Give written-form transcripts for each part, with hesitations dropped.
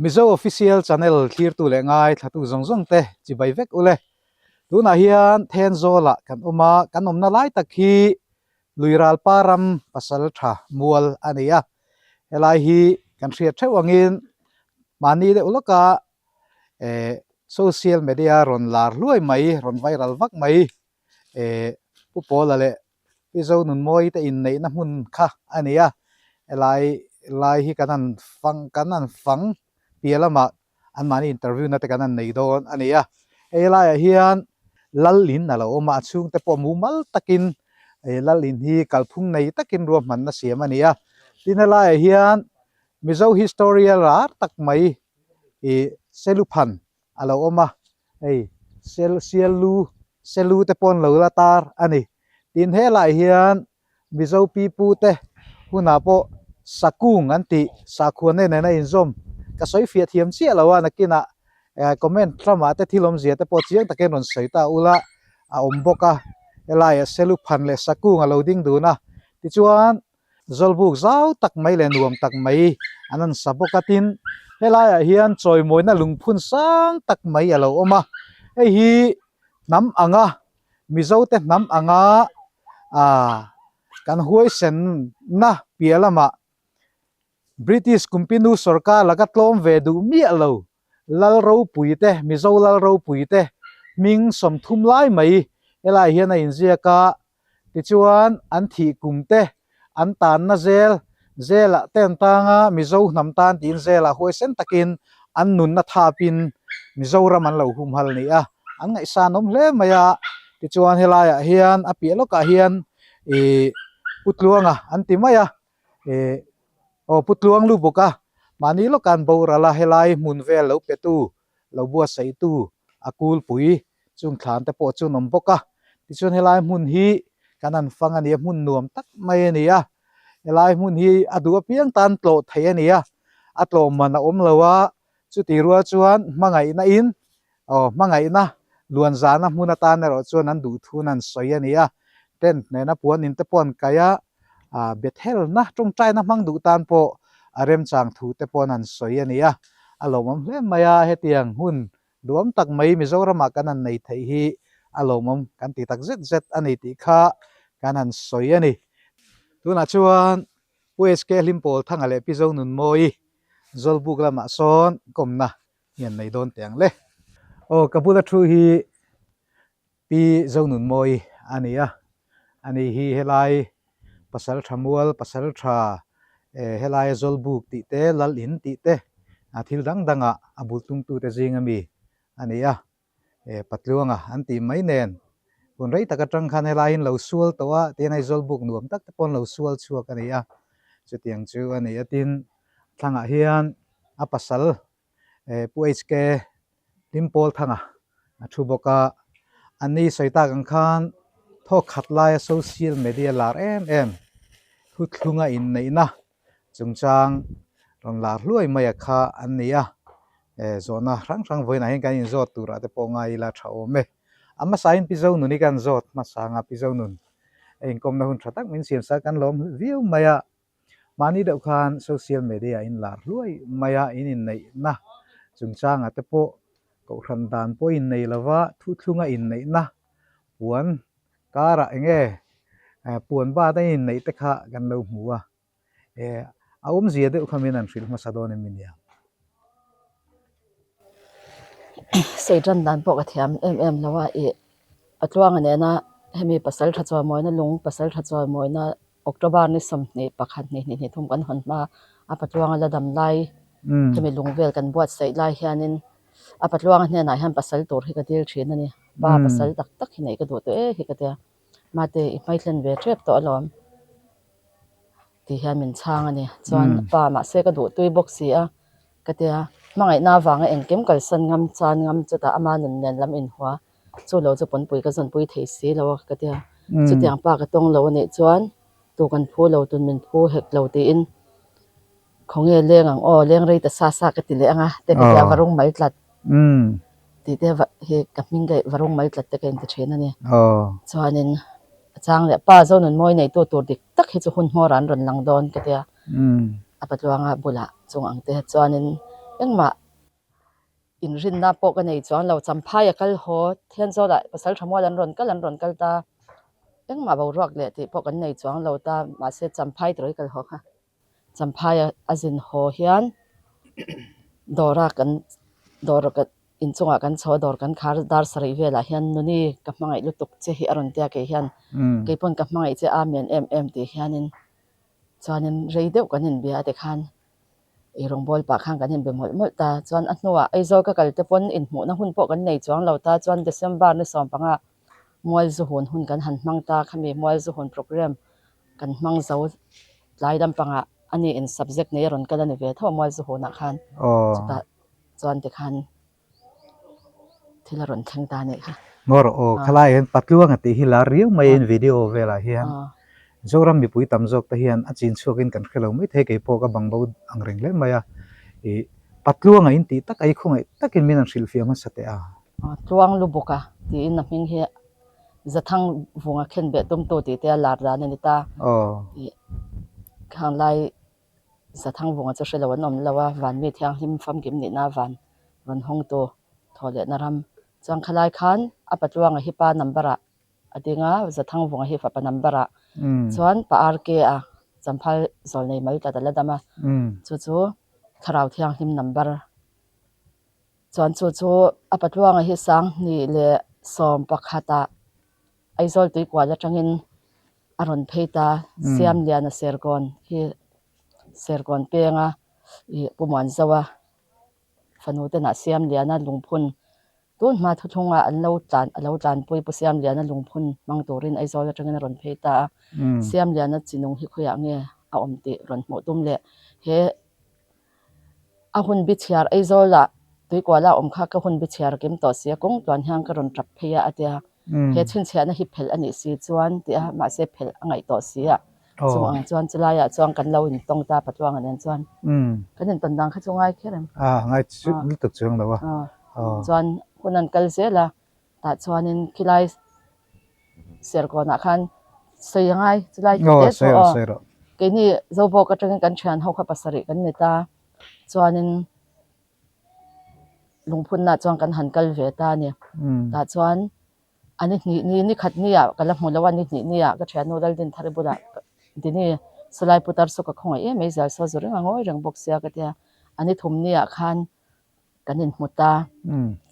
Mizo Official Channel thlirtu leh ngai thlatu zawng zawng te chibai vek ule. Tunah hian Thenzawlah kan awm a, kan awmna lai tak hi Luiralpa ram pasal tha mual a ni a. Helai hi kan hriat theuh angin mahni deuh lawka eh social media rawn lar hluai mai, rawn viral vak mai eh Pu Pawla leh Pi Zonunmawii te inneihna hmun kha a ni a, helai lai hi kan han fang kan han fang piah lamah anmahni interview na te kan han nei dawn a ni a, hei laiah hian lal in a lo awm a, a chhungte pawh mumal takin eh lal in hi kalphung nei takin ruahmanna siam a ni a, tin helaiah hian Mizo history a lar tak mai ih Seluphan a lo awm a, hei sel siallu selu te pawh an lo la tar a ni. Tin helaiah hian Mizo pipu te hunah pawh Sakung an tih sakhuana nena inzawm ka sawi fiah thiam chiah lo a, nakinah eh comment lamah te thil awmzia te pawh chiang takin rawn sawi ta ula a awm bawk a, helaiah Seluphan leh Sakung a lo ding dun a, tichuan Zawlbuk zau tak mai leh nuam tak mai an an sa bawk a, tin helaiah hian chawimawina lungphun sang tak mai a lo awm a, hei hi hnam anga Mizote hnam anga ah kan huaisenna piah lamah British Kumpinu sawrkar laka tlawm ve duh miah lo Lal ropui te, Mizo Lal ropui te hming 30 lai mai helaiah hian a inziak a, Tichuan, an thih kum te, an tanna zel, zelah te an tang a, Mizo hnam tan tiin zelah huaisen takin an nunna thapin Mizoram an lo humhal ni a, an ngaihsan awm hle mai a. Tichuan, helaiah hian a piah lawkah hian ih Pu Tluanga an ti mai a, ih aw Pu Tluang lu bawk a, mahni lawkah an boral a, helai hmun vel lo petu lo buatsaihtu a kulpui chung thlan te pawh chu an awm bawk a, tichuan helai hmun hi kan han fang a ni a, hmun nuam tak mai a ni a, helai hmun hi a duh apiang tan tlawh theih a ni a, a tlawh man a awm lo a, chutih rual chuan hmangaihna in aw hmangaihna luan zahna hmun atan erawh chuan an duh thun an sawi a ni a, tent nena puan in te pawh an kaih a, ah Bethelna tawngtaina hmang duh tan pawh a remchang thu te paw'n an sawi a ni a, a lawmawm hle mai a, hetiang hun duhawm tak mai Mizoramah kan han nei theih hi a lawmawm kan ti tak zet zet a ni tih kha kan han sawi a ni. Tunah chuan Pu HK Hlimpawl Thanga leh Pi Zonunmawii Zawlbuk lamah sawn kawmna hi an nei dawn teh ang le. Aw ka bula thu hi Pi Zonunmawii a ni a, ani hi helai pasal tha mual, pasal tha eh helaia Zawlbuk tih te, Lal in tih te a thil dang dangah a bul tumtute zing ami a ni a, eh Patluanga an tih mai nen hun rei tak atang khan helaiin lo sual tawh a, tihian hei Zawlbuk nuam tak te pawh an lo sual chhuak a ni a, chutiang chu a ni a, tin thlangah hian a pasal eh Pu HK Hlimpawl Thanga a thu bawk a, an ni sawi tak ang khan thawk khat laia social media lar em em thuthlunga inneihna chungchang rawn lar hluai mai a kha an ni a, eh zawhna hrang hrang vawiinah hian kan inzawt turah te pawh ngai ila tha awm e. A hmasain Pi Zonun hi kan zawt hmasa anga Pi Zonun a inkawmna hun tha tak min siam sak kan lawm viau mai a. Mahni deuh khan social media in lar hluai mai a, in inneihna chungchangah te pawh kohhran dan pawh innei lova thuthlunga inneihna puan karah eng nge puan bat a inneih te kha kan lo hmu a, eh a awmzia deuh kha min han hrilh hmasa dawn em nia. Seitan dan pawh ka thiam em em lo a, ih Patluanga nena hemi pasal tha chawimawina lung pasal tha chawimawina October ni 21 ni hnih hnih thum kan hawn hma a Patluanga la dam lai hemi lung vel kan buatsaih lai hianin a Patluanga hnenah hian pasal tur hi ka dil thin a ni. Pa pasal tak tak hi neih ka duh tawh e hi ka tia. Mate i hmaithlen ve tep tawh alawm tih hian min chhang a ni. Chuan pa mahse ka duh tui bawk si a ka tia hmangaihna avanga engkim kalsan ngam chan ngam chutah ama nun nen lam inhua Chu lo chu pawnpui ka zawnpui thei si lo a ka ti a, chutiang pa ka tawng lo a nih chuan tu kan phu lo tun min phu hek lo tiin khawnge leng ang aw leng rei ta sa sa ka ti leh ang a te ka ti a varung mai tlat tih te hi ka hming ka varung mai tlat te ka inti thin a ni. Chuanin a chang leh pa Zonunmawi neitu tur dik tak hi chu hun hmawr ah an rawn lang dawn ka ti a, a patluanga bulah chung ang te chuanin Engmah inrinna pawh ka nei chuang lo, Champhai a kal haw Thianzawlah pasal tha mual an rawn kal an rawn kal ta, engmah boruak leh tih pawh kan nei chuang lo ta, mahse Champhai tawh i kal haw kha. Champhai a zin haw hian dawra kan dawr inchungah kan chho a dawr kan khar dar sarih velah hian nuni ka hmangaih lutuk che hi a rawn tia kei hian keipawn ka hmangaih che amen em em tih hianin chuanin rei deuh kan inbia tikhan eirawngbawl pah khan kan inbe mawlh mawlh ta chuan a hnuah Aizawl ka kal te pawn inhmuhna hun pawh kan nei chuang lo ta chuan December ni sawmpanga Mualzuhun hun kan han hmang ta khami Mualzuhun programme Kan hmang zo tlai lampangah a ni in subject nei a rawn kal a ni ve tho a Mualzuhunah khan chutah chuan tikhan thil a rawn thleng ta a nih kha. Ngaw rawh aw, khalai hian Patluanga tih hi lar riau maiin video velah hian Zoram mipui tam zawk te hian a chin chhuakin kan hre lo mai thei kei pawh ka bang bo ang reng hle mai a, ih Patluanga in tih tak a i khawngaih takin min han hrilhfiah hmasa teh a. Tluang Lubuka tiin a hming hi Zathang vunga khen beh tumtu tih te a lar dan a ni ta. Ih khang lai Zathang vunga chu hre lo an awm lo a, vanmi thianghlim famkim nihna van rawn hawngtu thaw lehna ram. Chuan khalai khan a patluanga hi pa number ah a ding a, Zathang vunga hi fapa number ah chuan pa RK a Champhai zawlnei mai tlat a la dam a, chu chu Thlarau Thianghlim number. Chuan chu chu a patluanga hi 20 leh 11 ah Aizawl tuikual atangin a rawn phei ta. Siamliana Serkawn hi Serkawn penga ih Pu Muanzoa fanu tenah Siamliana lungphun tun hma thuthlungah an lo tlan a lo tlanpui Pu Siamliana lungphun hmang turin Aizawl atangin a rawn phei ta a. Siamliana chinung hi khawiah nge a awm tih rawn hmuh tum leh he A hun bi chhiar Aizawlah tuikuala awm kha ka hun bi chhiar a kim tawh si a, kawng tluan hian ka rawn tap phei a a ti a. He chhinchhiahna hi phelh a nih si chuan ti a, mahse phelh a ngaih tawh si a. Chung ang chuan chulaiah chuan kan lo intawng ta Patluanga nen chuan. Kan intawn dan kha chu ngai kher em? A, ngai lutuk chuang lo a. Chuan hun an kal zel a, Tah chuanin khilai Serkawnah khan sawi a ngai, chulai tih te chu aw. Keini Zobawk atangin kan thian ho kha pasarih kan ni ta, chuanin lungphunna chuan kan han kal ve ta a ni. Tah chuan a ni hnih ni, ni khat ni ah ka la hmu lo a, ni hnih ni ah ka thiannu Laldinthari bulah Dini Salai Putar chu ka khawngaih em mai zial saw zu reng a ngawi reng bawk sia ka tia, a ni thum ni ah khan kan inhmu ta.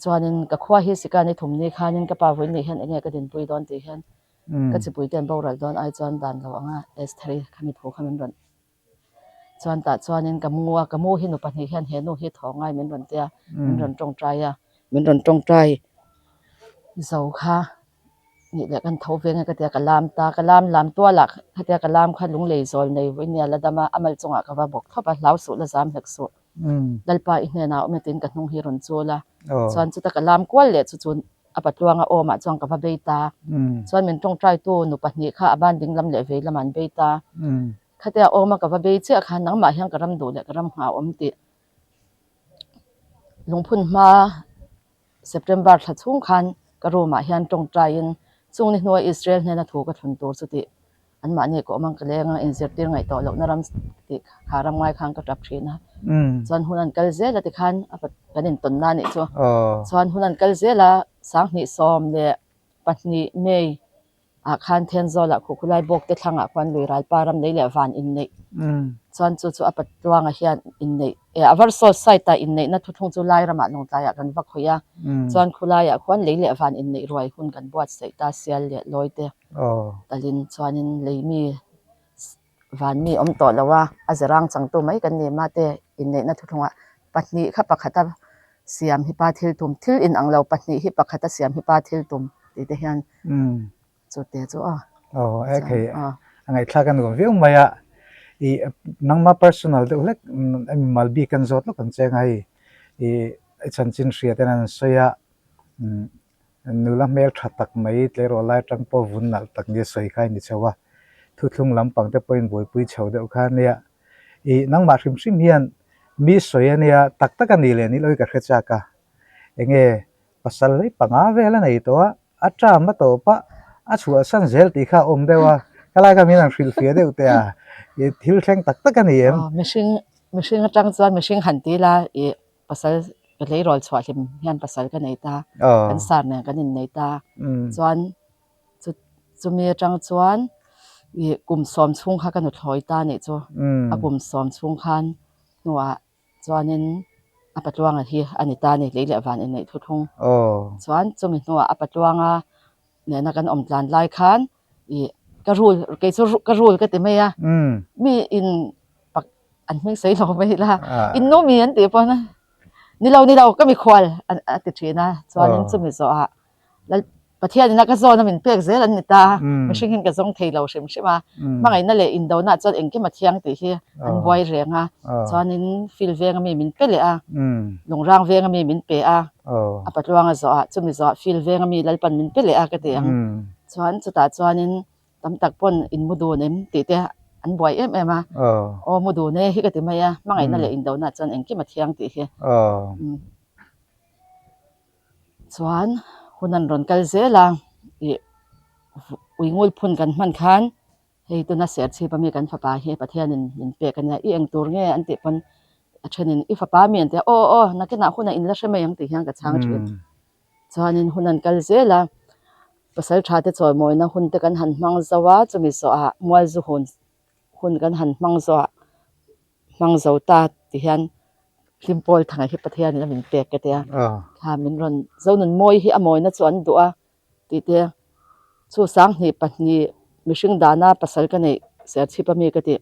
Chuanin ka khua hi sika ni thum ni khanin ka pa vawi nih hian enge ka dinpui dawn tih hian ka chipui te an boral dawn ai chuan dan lo anga Estheri khami thu kha min rawn chuan tah chuanin ka mu a, ka mu hi nu pahnih hian he nu hi thaw ngai min rawn tia min rawn tawngtai a, min rawn tawngtai zo kha nih leh kan tho ve nge ka tia ka lam ta, ka lam lam tual ah khatia ka lam kha lunglei zawl nei vawi nia la dam a, a mal chungah ka va bawk thlawp a, hlau suh la zam hlek suh. Lalpa i hnenah awm e tiin ka hnung hi rawn chul a, chuan chuta ka lam kual leh chu chu a patluanga awmah chuan ka va bei ta. Chuan min tawngtaitu nu pahnih kha a ban ding lam leh vei lamah an bei ta. Khatia awma ka va bei chiah khan nangmah hian ka ram duh leh ka ram nghah awm tih lungphun hma September thla chhung khan ka room ah hian tawngtaiin chung ni hnuai Israel hnena thu ka thlun tur chu tih anmahni ka awm ang ka leng a, inzirtir ngaih tawh lohna ram tih kha ram ngai khan ka tap thin a. Chuan hun an kal zel a tikhan a kan intawn na nih chu. Chuan hun an kal zel a 2012 May ah khan Thenzawl ah Khuhkhulai bawk te thlang ah khuan lui ral pa ram lei leh van inneih chuan chu chu a patluanga hian inneih eh a varsaw side ah inneihna thuthlung chu lai ramah Lawngtlai ah kan va khawih a chuan khulai ah khuan lei leh van inneih ruai hun kan buatsaih ta sial leh lawi te talin chuanin lei mi van mi awm tawh lo a, a zirang changtu mai kan ni mate inneihna thuthlungah pahnih kha pakhata siam hi pa thil tum, thil inang lo pahnih hi pakhata siam hi pa thil tum tih te hian chu te chu aw. Aw e khei a ngaihthlak a nuam viau mai a, i nangma personal deuh hlek a mimal bik an zawt lawk ang che anga hei i chanchin hria ten an sawi a Nula hmel tha tak mai tleirawl lai atang pawh vun nalh tak nia sawi kha a ni chho a, thuthlung lampang te pawhin buaipui chho deuh kha a nia. Ih, nangmah hrim hrim hian mi sawi a nia, tak tak a nih leh nih loh hi ka hre chak a. Enge pasal hlei panga vel a nei tawh a, a term a tawp a, a chhuahsan zel tih kha a awm deuh a, helai kha min han hrilhfiah deuh teh a, ih thil thleng tak tak a ni em? Aw, mihring, mihring atang chuan mihring han ti la, ih. pasal ka tleirawl chhuah hlim hian pasal ka nei ta, kan sar nen kan innei ta. Chuan chu chumi atang chuan ih kum sawm chhung kha ka nuthlawi ta anih chu. A kum sawm chhung khan hnuah chuanin a patluanga hi a ni ta a ni, lei leh van inneih thuthlung. Chuan chumi hnuah a patluanga nena kan awm tlan lai khan ih ka rul kei chu ka rul ka ti mai a mi in pak an hming sawi lo mai ila in nu mi an tih pawn ni lo ni lo ka mikhual a ti thin a chuanin chumi zawhah lal Pathian ina ka zawn a min pek zel an ni ta mihring hian ka zawng thei lo hrim hrim a hmangaihna leh indona chuan engkim a thiang tih hi an buai reng a chuanin field veng ami min pe leh a lungrang veng ami min pe a a patluanga zawhah chumi zawhah field veng ami Lalpan min pe leh a ka ti ang chuan chutah chuanin tam tak pawn in mu dun em tih te an buai em em a aw mu dun e hi ka ti mai a hmangaihna leh indona chuan engkim a thiang tih hi chuan hun an rawn kal zel a ih uingul phun kan hman khan Hei tuna serchhip ami kan fapa hi Pathianin min pek a nia, i eng tur nge an tih pawn a thenin i fapa mi an ti a, aw aw nakinah hunah in la hre mai ang tih hian ka chhang thin. Chuanin hun an kal zel a, pasal tha te chawimawina hun te kan han hmang zo a, chumi zawhah mualzu hun hun kan han hmang zawhah hmang zo ta ti hian Hlimpawl thanga hi Pathianin a min pek ka ti a, kha min rawn Zonunmawi hi a mawina chu an duh a, tih te chu sanghnih pahnih mihring dana pasal ka neih serchhip ami ka tih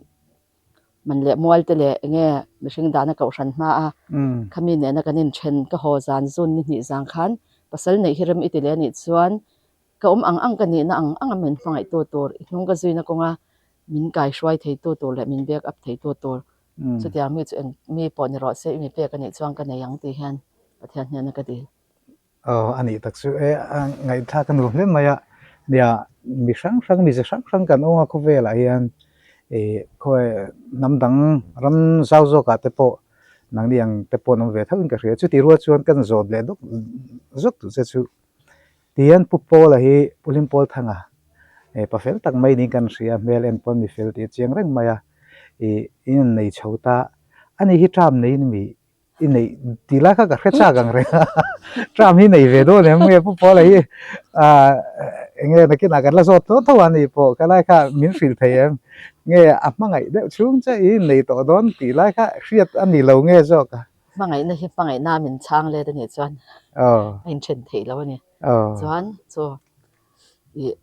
man leh mual te leh enge mihring dana kohhran hma a khami nena kan inthen ka haw zan zun ni hnih zang khan pasal neih hi rem i ti leh anih chuan ka awm ang ang ka nihna ang ang a min hmangaihtu tur i hnung ka zuina kawnga min kaihruai theitu tur leh min back up theitu tur chutiang mi chu eng mi pawh ni rawh se i mi pek anih chuan ka nei ang tih hian Pathian hnena ka dil. Aw a nih tak chu e a ngaihthlak a nuam hle mai a, nia mi hrang hrang mize hrang hrang kan awm a khawvelah hian ih khawi hnam dang ram zau zawkah te pawh nangni ang te pawh an awm ve tho in ka hria chutih rual chuan kan zawt leh dawk zawk duh che chu tihian Pu Pawla hi Pu Hlimpawlthanga eh pa fel tak mai niin kan hria hmel en pawn mi fel tih a chiang reng mai a ih in an nei chho ta ani hi term neiin mi I neih tih lai kha ka hre chak ang reng a, term hi nei ve dawn em nge Pu Pawla hi ah enge nakinah kan la zawt tho tho a ni pawh ka lai kha min hrilh thei em nge a hmangaih deuh chhung che i nei tawh dawn tih lai kha hriat a ni lo nge zawk a. Hmangaihna hi hmangaihna min chhang let a nih chuan a inthen theih lo a ni. Chuan chu ih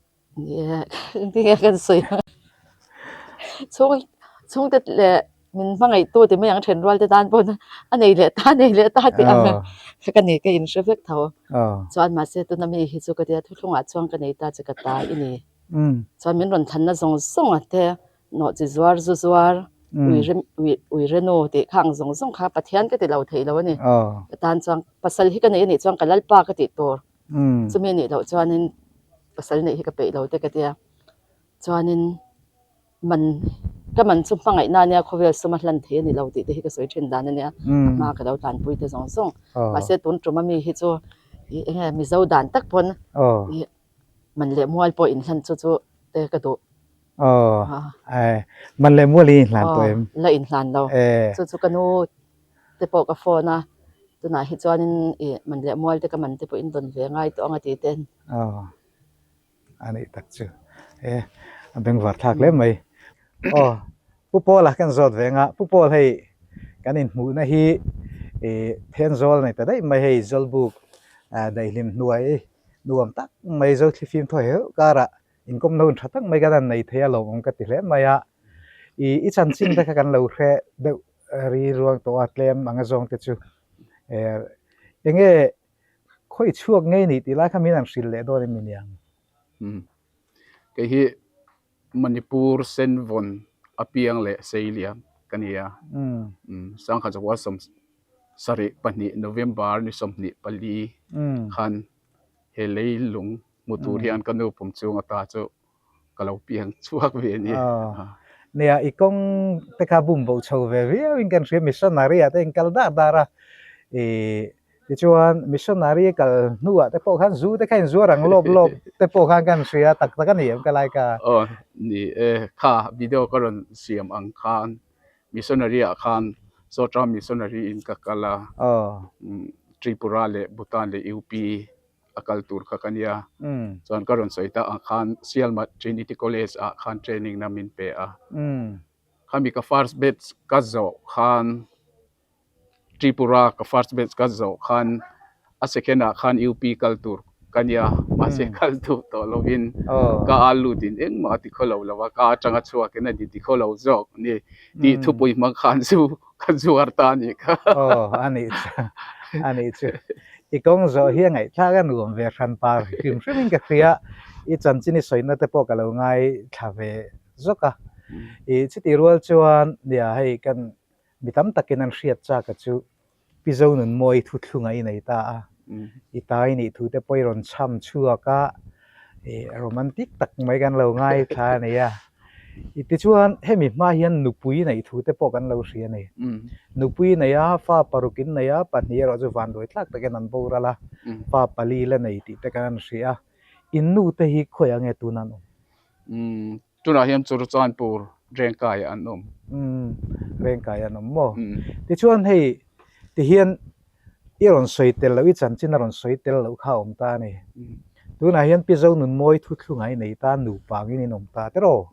Engtin nge kan sawi ang? Chhung chhungte leh min hmangaihtu ti mai ang then rual te tan pawh a nei leh ta nei leh ta tih ang ka ni ka inhre vek tho. Chuan mahse tuna mi hi chu ka tia thuthlungah chuan ka nei ta che ka ta i ni. Chuan min rawn thlanna zawng zawng a te nawh chi zuar zu zuar ui rem ui ui renu tih kha ang zawng zawng kha Pathian ka ti lo theih lo a ni. Ka tan chuan pasal hi ka nei a nih chuan ka Lalpa ka tih tur. Chumi nih loh chuanin pasal neih hi ka peih lo te ka tia. Chuanin man ka man chu hmangaihna ania khawvel suma hlan thei a ni lo tih te hi ka sawi thin dan ania. A hma ka lo tlanpui te zawng zawng. Mahse tun tum ami hi chu ih enge Mizo dan tak pawn ih man leh mual pawh inhlan chu chu te ka duh. Man leh mual hi inhlan tawh em? La inhlan lo. Chu chu ka nu te pawh ka phone a, tunah hi chuanin ih man leh mual te ka man te pawh in dawn ve ngai tawh ang a ti ten. Aw, a nih tak chu. E, a bengvar thlak hle mai. Aw, Pu Paula kan zawt ve anga, Pu Paul hei kan inhmuhna hi ih Thenzawl nei ta daih mai hei Zawlbuk daihlim hnuai nuam tak mai Zothlifim thaw heuh karah Inkawmna hun tha tak mai kan han nei thei a lawmawm ka ti hle mai a. I i chanchin te kha kan lo hre deuh ri ruang tawh a tlem anga zawng te chu enge khawi chhuak ngei ni tih lai kha min han hrilh leh dawn em ni niang? Umm kei hi Manipur Senvawn apiang leh Seilian ka ni a. Umm Sangha Chakua sawm sarih pahnih November ni 24 khan he leilung Hmu tur hian ka nu pum chung ata chu ka lo piang chhuak ve a ni. Nia, i kawng te kha bum bo chho ve viau in kan hria missionary ah te in kal dar dar a, i tichuan missionary kal hnuah te pawh khan zu te kha in zuar ang lawp lawp te pawh khan kan hria tak tak a ni em ka lai ka. Aw ni e, kha video ka rawn siam ang khan missionary ah khan. Sawta missionary in ka kal a, Tripura leh Bhutan leh UP a kal tur kha ka nia. Chuan ka rawn sawi tak ang khan Sialmat Trinity College ah khan training na min pe a. Khami ka first batch ka zawh khan Tripura ka first batch ka zawh khan a second ah khan UP kal tur ka nia mahse kal duh tawh lovin ka a lut in engmah a ti khaw lo lo a ka atanga chhuak in a ni ti khaw lo zawk a ni tih thupui hmang khan chu ka zuar ta a nih kha. Aw a nih chu a nih chu i kawng zawh hi a ngaihthlak a nuam ve hran pa hrim hrim in ka hria i chanchin i sawina te pawh ka lo ngaithla ve zawk a i chutih rual chuan nia hei kan Mi tam takin an hriat chak a chu Pi Zonunmawi thuthlunga i nei ta a, i ta i nih thu te pawh i rawn chham chhuak a, i romantic tak mai kan lo ngaithla a ni a. I tichuan hemi hma hian nupui neih thu te pawh kan lo hria a ni. Nupui nei a, fa paruk in nei a, pahnih erawh chu vanduai tlak takin an boral a, fa pali la nei tih te kan han hria a. In nu te hi khawiah nge tuna an awm? Tunah hian Churachandpur Rengkai an awm. Umm, Rengkai an awm maw? Tichuan hei tihian i rawn sawi tel loh, i chanchin a rawn sawi tel loh kha a awm ta a ni. Tunah hian Pi Zonunmawi thuthlunga i nei ta, nupa angin in awm ta tiraw?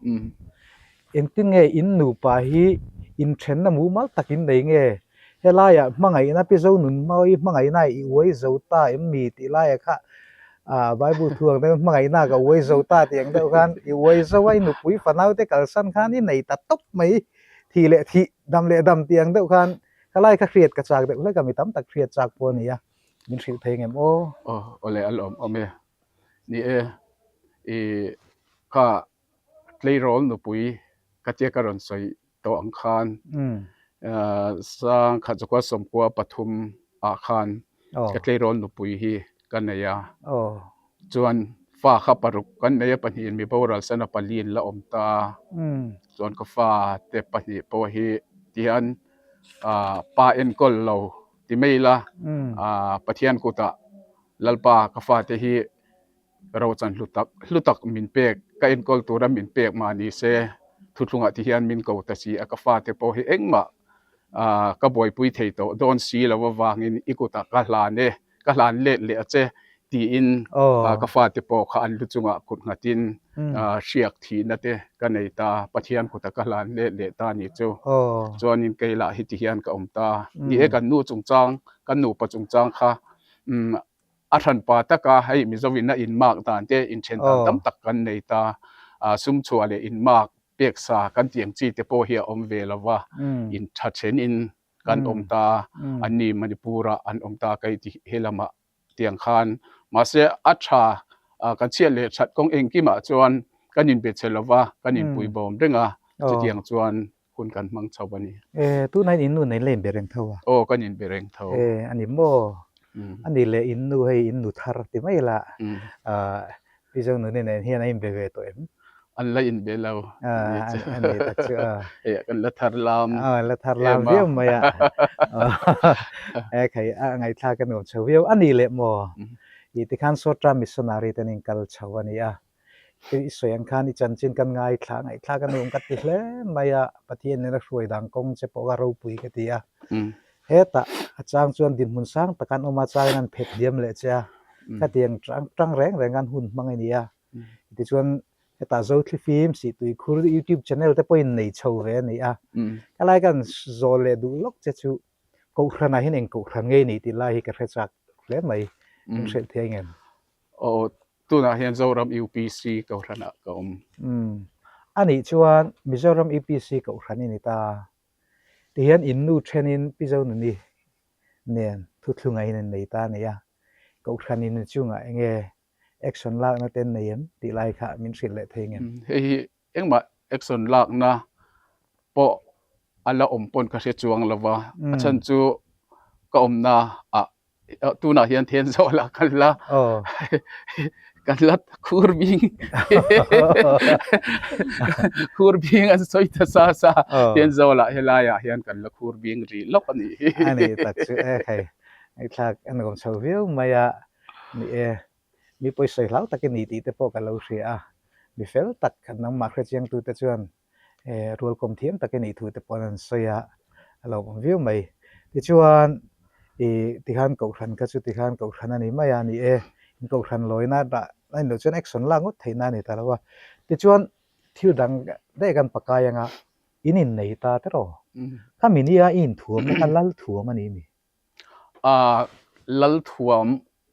Engtin nge in nupa hi inthenna mumal tak in nei nge? Helaiah hmangaihna Pi Zonunmawi hmangaihna i uai zo ta em mi tih laiah kha ah Bible thu ang deuh hmangaihna ka uai zo ta tih ang deuh khan i uai zo a, i nupui fanaute kalsan khan i nei ta tawp mai thih leh thih dam leh dam tih ang deuh khan helai kha hriat ka chak deuh hlek a, mi tam tak hriat chak pawh a ni a, min hrilh thei ngem aw. Aw awle a lawm awm e. Ni e, i kha tleirawl nupui ka tia ka rawn sawi tawh ang khan sangkhat zakua sawmkua pathum ah khan ka tleirawl nupui hi ka nei a chuan fa kha paruk kan nei a pahnih in mi boral san a pali in la awm ta chuan ka fa te pahnih pawh hi tihian ah pa enkawl lo ti mai ila ah Pathian kutah Lalpa ka fate hi Rochan hlu tak hlu tak min pek, ka enkawl tura min pek mah ni se, thuthlungah ti hian min ko ta si a, ka fate pawh hi engmah ah ka buaipui thei tawh dawn si lo avangin i kutah ka hlan e, ka hlan let leh a che tiin ah ka fate pawh kha an lu chungah kut nghatin ah hriak thihna te ka nei ta, Pathian kutah ka hlan let leh ta ni chu. Chuanin kei lah hi ti hian ka awm ta. Ni e kan nu chungchang, kan nupa chungchang kha umm A hranpa taka hei Mizoin a inmark dan te inthen dan tam tak kan nei ta. Sum chhuah leh inmark pek sa kan tih ang chi te pawh hi a awm ve lo va, intha thenin kan awm ta, anni Manipur-ah an awm ta ka ti he lamah tiang khan. Mahse a tha kan chhiat leh that kawng engkimah chuan kan inbe che lo va, kan inpuibawm reng a, chutiang chuan hun kan hmang chho a ni. E, tunah hian innu nen la inbe reng tho a? Aw, kan inbe reng tho. E, a ni maw? A ni leh innu hei innu thar ti mai la, Pi Zonuni nen hian a inbe ve tawh em? An la inbe lo. A ni tak chu a. Hei kan la thar lam em a. La thar lam viau mai a. E khai, a ngaihthlak a nuam chho viau. A ni leh maw? I tikhan Sawtra Missionary ten inkal chho a ni a. I sawi ang khan i chanchin kan ngaithla ngaihthlak a nuam ka ti hle mai a, Pathian nen a hruai dang kawng che pawh kha ropui ka ti a. Hetah a chang chuan dinhmun sang tak an awm a, changin an phet hliam leh che a, khatiang tang tang reng reng an hun hmang a ni a. Tichuan hetah Zothlifim Sihtuikhur YouTube channel te pawhin nei chho ve a ni a. Helai kan zawl leh duh lawk che chu Kohhranah hian eng kohhran ngei ni tih lai hi ka hre chak hle mai, min hrilh thei ang em? Aw, Tunah hian Zoram UPC Kohhranah ka awm. Umm. Anih chuan Mizoram UPC Kohhran i ni ta. Tihian in nu thenin Pi Zonuni nen thuthlunga in nei ta a ni a. Kohhran in chungah enge action lakna te an nei em tih lai kha min hrilh leh thei ngem? Hei hi engmah action lakna pawh a la awm pawn ka hre chuang lo va, a chhan chu ka awmna ah tunah hian then zawh lah kan la kan la khur bing khur bing an sawi ta sa sa then zawh lah helaiah hian kan la khur bing rih lawk a nih hi. A ni tak chu e khai ngaihthlak a nuam chho viau mai a ni e. Mi pawisawi hlau tak i ni tih te pawh ka lo hria a, mi fel tak nangmah hrechiangtute chuan rualkawm thiam tak i nih thu te pawh an sawi a. A lo awm viau mai. Tichuan i tikhan kohhran kha chu tikhan kohhran a ni mai a ni e. In kohhran lawina dah a ni loh chuan action lak ngawt theihna a ni ta lo a. Tichuan thil dang daih kan pakai anga in innei ta tiraw? Khami nia i inthuamna kha lal thuam a ni mi? Aaa lal thuam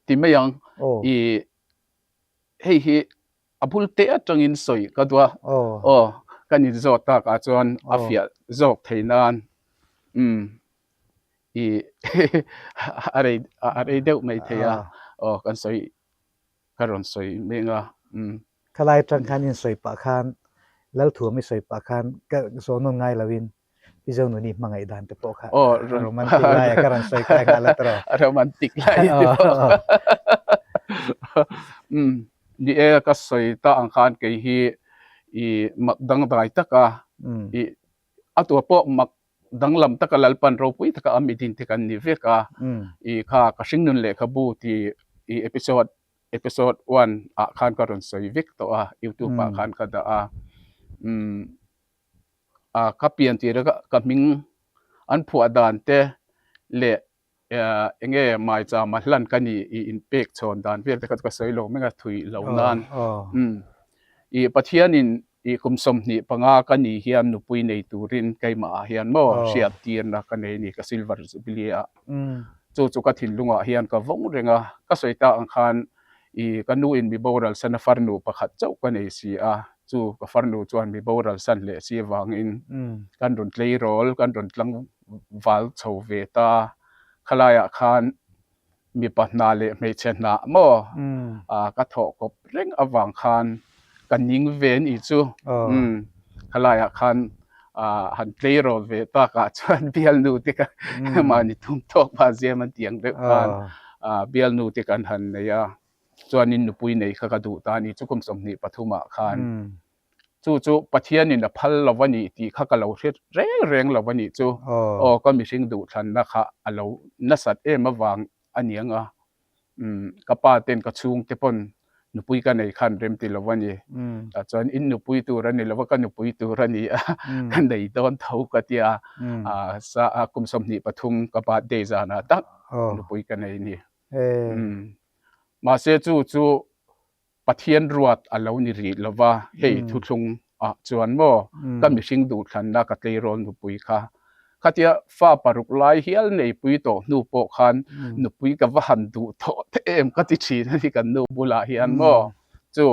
ti mai ang. I hei hi a bul te atangin sawi ka duh a, aw kan in zawt tak ah chuan a fiah zawk thei nan umm i a rei a rei deuh mai thei a, aw kan sawi ka rawn sawi mek a umm. Khalai atang khan in sawi pah khan Lalthuam i sawi pah khan ka zawn nawn ngai lo in Pi Zonuni hmangaih dan te pawh kha romantic lai a ka rawn sawi kai nghal a tawh. Romantic lai te pawh. Umm ni e ka sawi ta ang khan kei hi i mak dangdai taka i a tua pawh mak danglam taka Lalpan ropui taka a mi din te kan ni vek a i kha ka hringnun lehkhabu ti i episode episode one ah khan ka rawn sawi vek tawh a youtube ah khan ka dah a umm ah ka pian tir a ka hming an phuah dan te leh ah eng nge maichama hlan ka ni ih in pek chhawn dan vel te kha chu ka sawi lo mek a thui lo nan umm ih Pathianin ih kum 25 ka nih hian nupui nei turin keimah ah hian maw hriat tirna ka nei a ni ka silver jubilee ah chu chu ka thinlungah hian ka vawng reng a ka sawi tak ang khan I ka nu in mi boral san a farnu pakhat chauh ka nei si a, chu ka farnu chuan mi boral san leh si avangin kan rawn tleirawl, kan rawn tlangval chho ve ta. Khalaiah khan mipa hna leh hmeichhe hna maw ka thawh kawp reng avang khan ka ning ve ni chu. Khalaiah khan han tleirawl ve takah chuan bialnu te kha mahni tum tawk va ziam an tih ang deuh khan bialnu te kan han nei a, chuanin nupui nei kha ka duh ta a ni chu kum 23 ah khan chu chu Pathianin a phal lo a ni tih kha ka lo hre reng reng lo a nih chu aw ka mihring duhthlanna kha a lo nasat em avang a ni ang a. Umm ka pa ten ka chhungte pawn nupui ka nei khan rem ti lo a ni. Tah chuan in nupui tur a ni lo va, ka nupui tur a ni a, ka nei dawn tho ka ti a, sa a kum 23 ka birthday zanah tak nupui ka nei a ni. Umm mahse chu chu Pathian ruat a lo ni rih lo va, hei thuthlung ah chuan maw ka mihring duhthlanna ka tleirawl nupui kha khatia fa paruk lai hial neipui tawh hnu pawh khan nupui ka va han duh tawh te em ka ti thin a ni kan nu bulah hian maw chu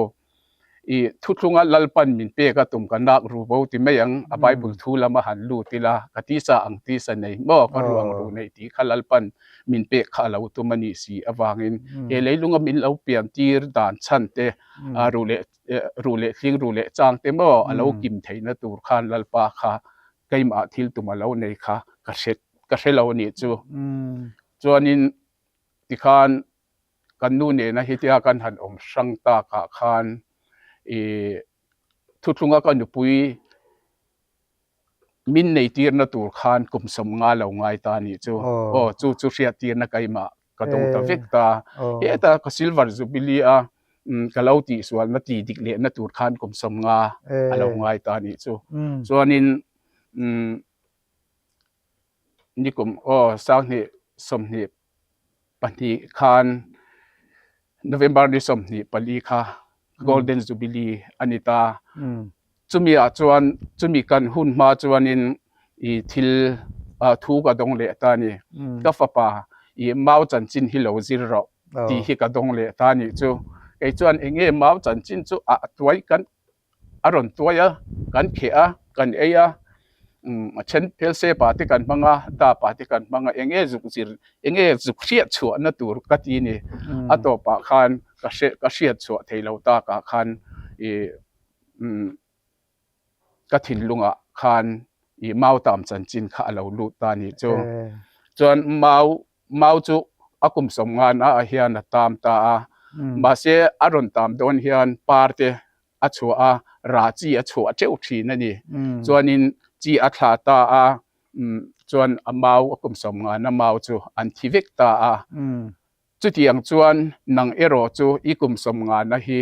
i thuthlunga Lalpan min pek a tum ka nak ru bo ti mai ang a Bible thu lama han lut ila ka tisa ang tisa nei maw ka ru ang ru nei tih kha Lalpan min pek kha a lo tum a nih si avangin he leilunga min lo pian tir dan chhan te ru leh ru leh thling ru leh chang te maw a lo kim theihna tur khan Lalpa kha keimah thil tum a lo nei kha ka hre ka hre lo a nih chu. Chuanin tikhan kan nu nena hetia kan han awm hrang takah khan ih thuthlunga ka nupui min nei tirna tur khan kum 50 lo ngai ta a nih chu. Aw chu chu hriat tirna keimah ka dawng ta vek ta. Heta ka silver jubilee a ka lo tihsualna tih dik lehna tur khan kum 50 a lo ngai ta a nih chu. Chuanin nikum aw 2022 khan November ni 24 kha Golden Jubilee a ni ta. Chumi ah chuan chumi kan hun hma chuanin i thil thu ka dawng leh ta a ni. Ka fapa i mau chanchin hi lo zir rawh tih hi ka dawng leh ta a nih chu. Kei chuan eng nge mau chanchin chu a tuai kan a rawn tuai a, kan kheh a, kan ei a, a then phelsep ah te kan hmang a, dap ah te kan hmang a, eng nge zuk zir eng nge zuk hriat chhuahna tur ka ti a ni. A tawpah khan ka hre ka hriat chhuah thei lo takah khan ih umm ka thinlungah khan ih mau tam chanchin kha a lo lut ta a nih chu. Chuan mau mau chu a kum 50 na ah hian a tam ta a, mahse a rawn tam dawn hian par te a chhuah a, rah chi a chhuah teuh thin a ni. Chuanin chi a thlah ta a, chuan a mau a kum 50 na mau chu an thi vek ta a. Chutiang chuan nang erawh chu i kum 50 na hi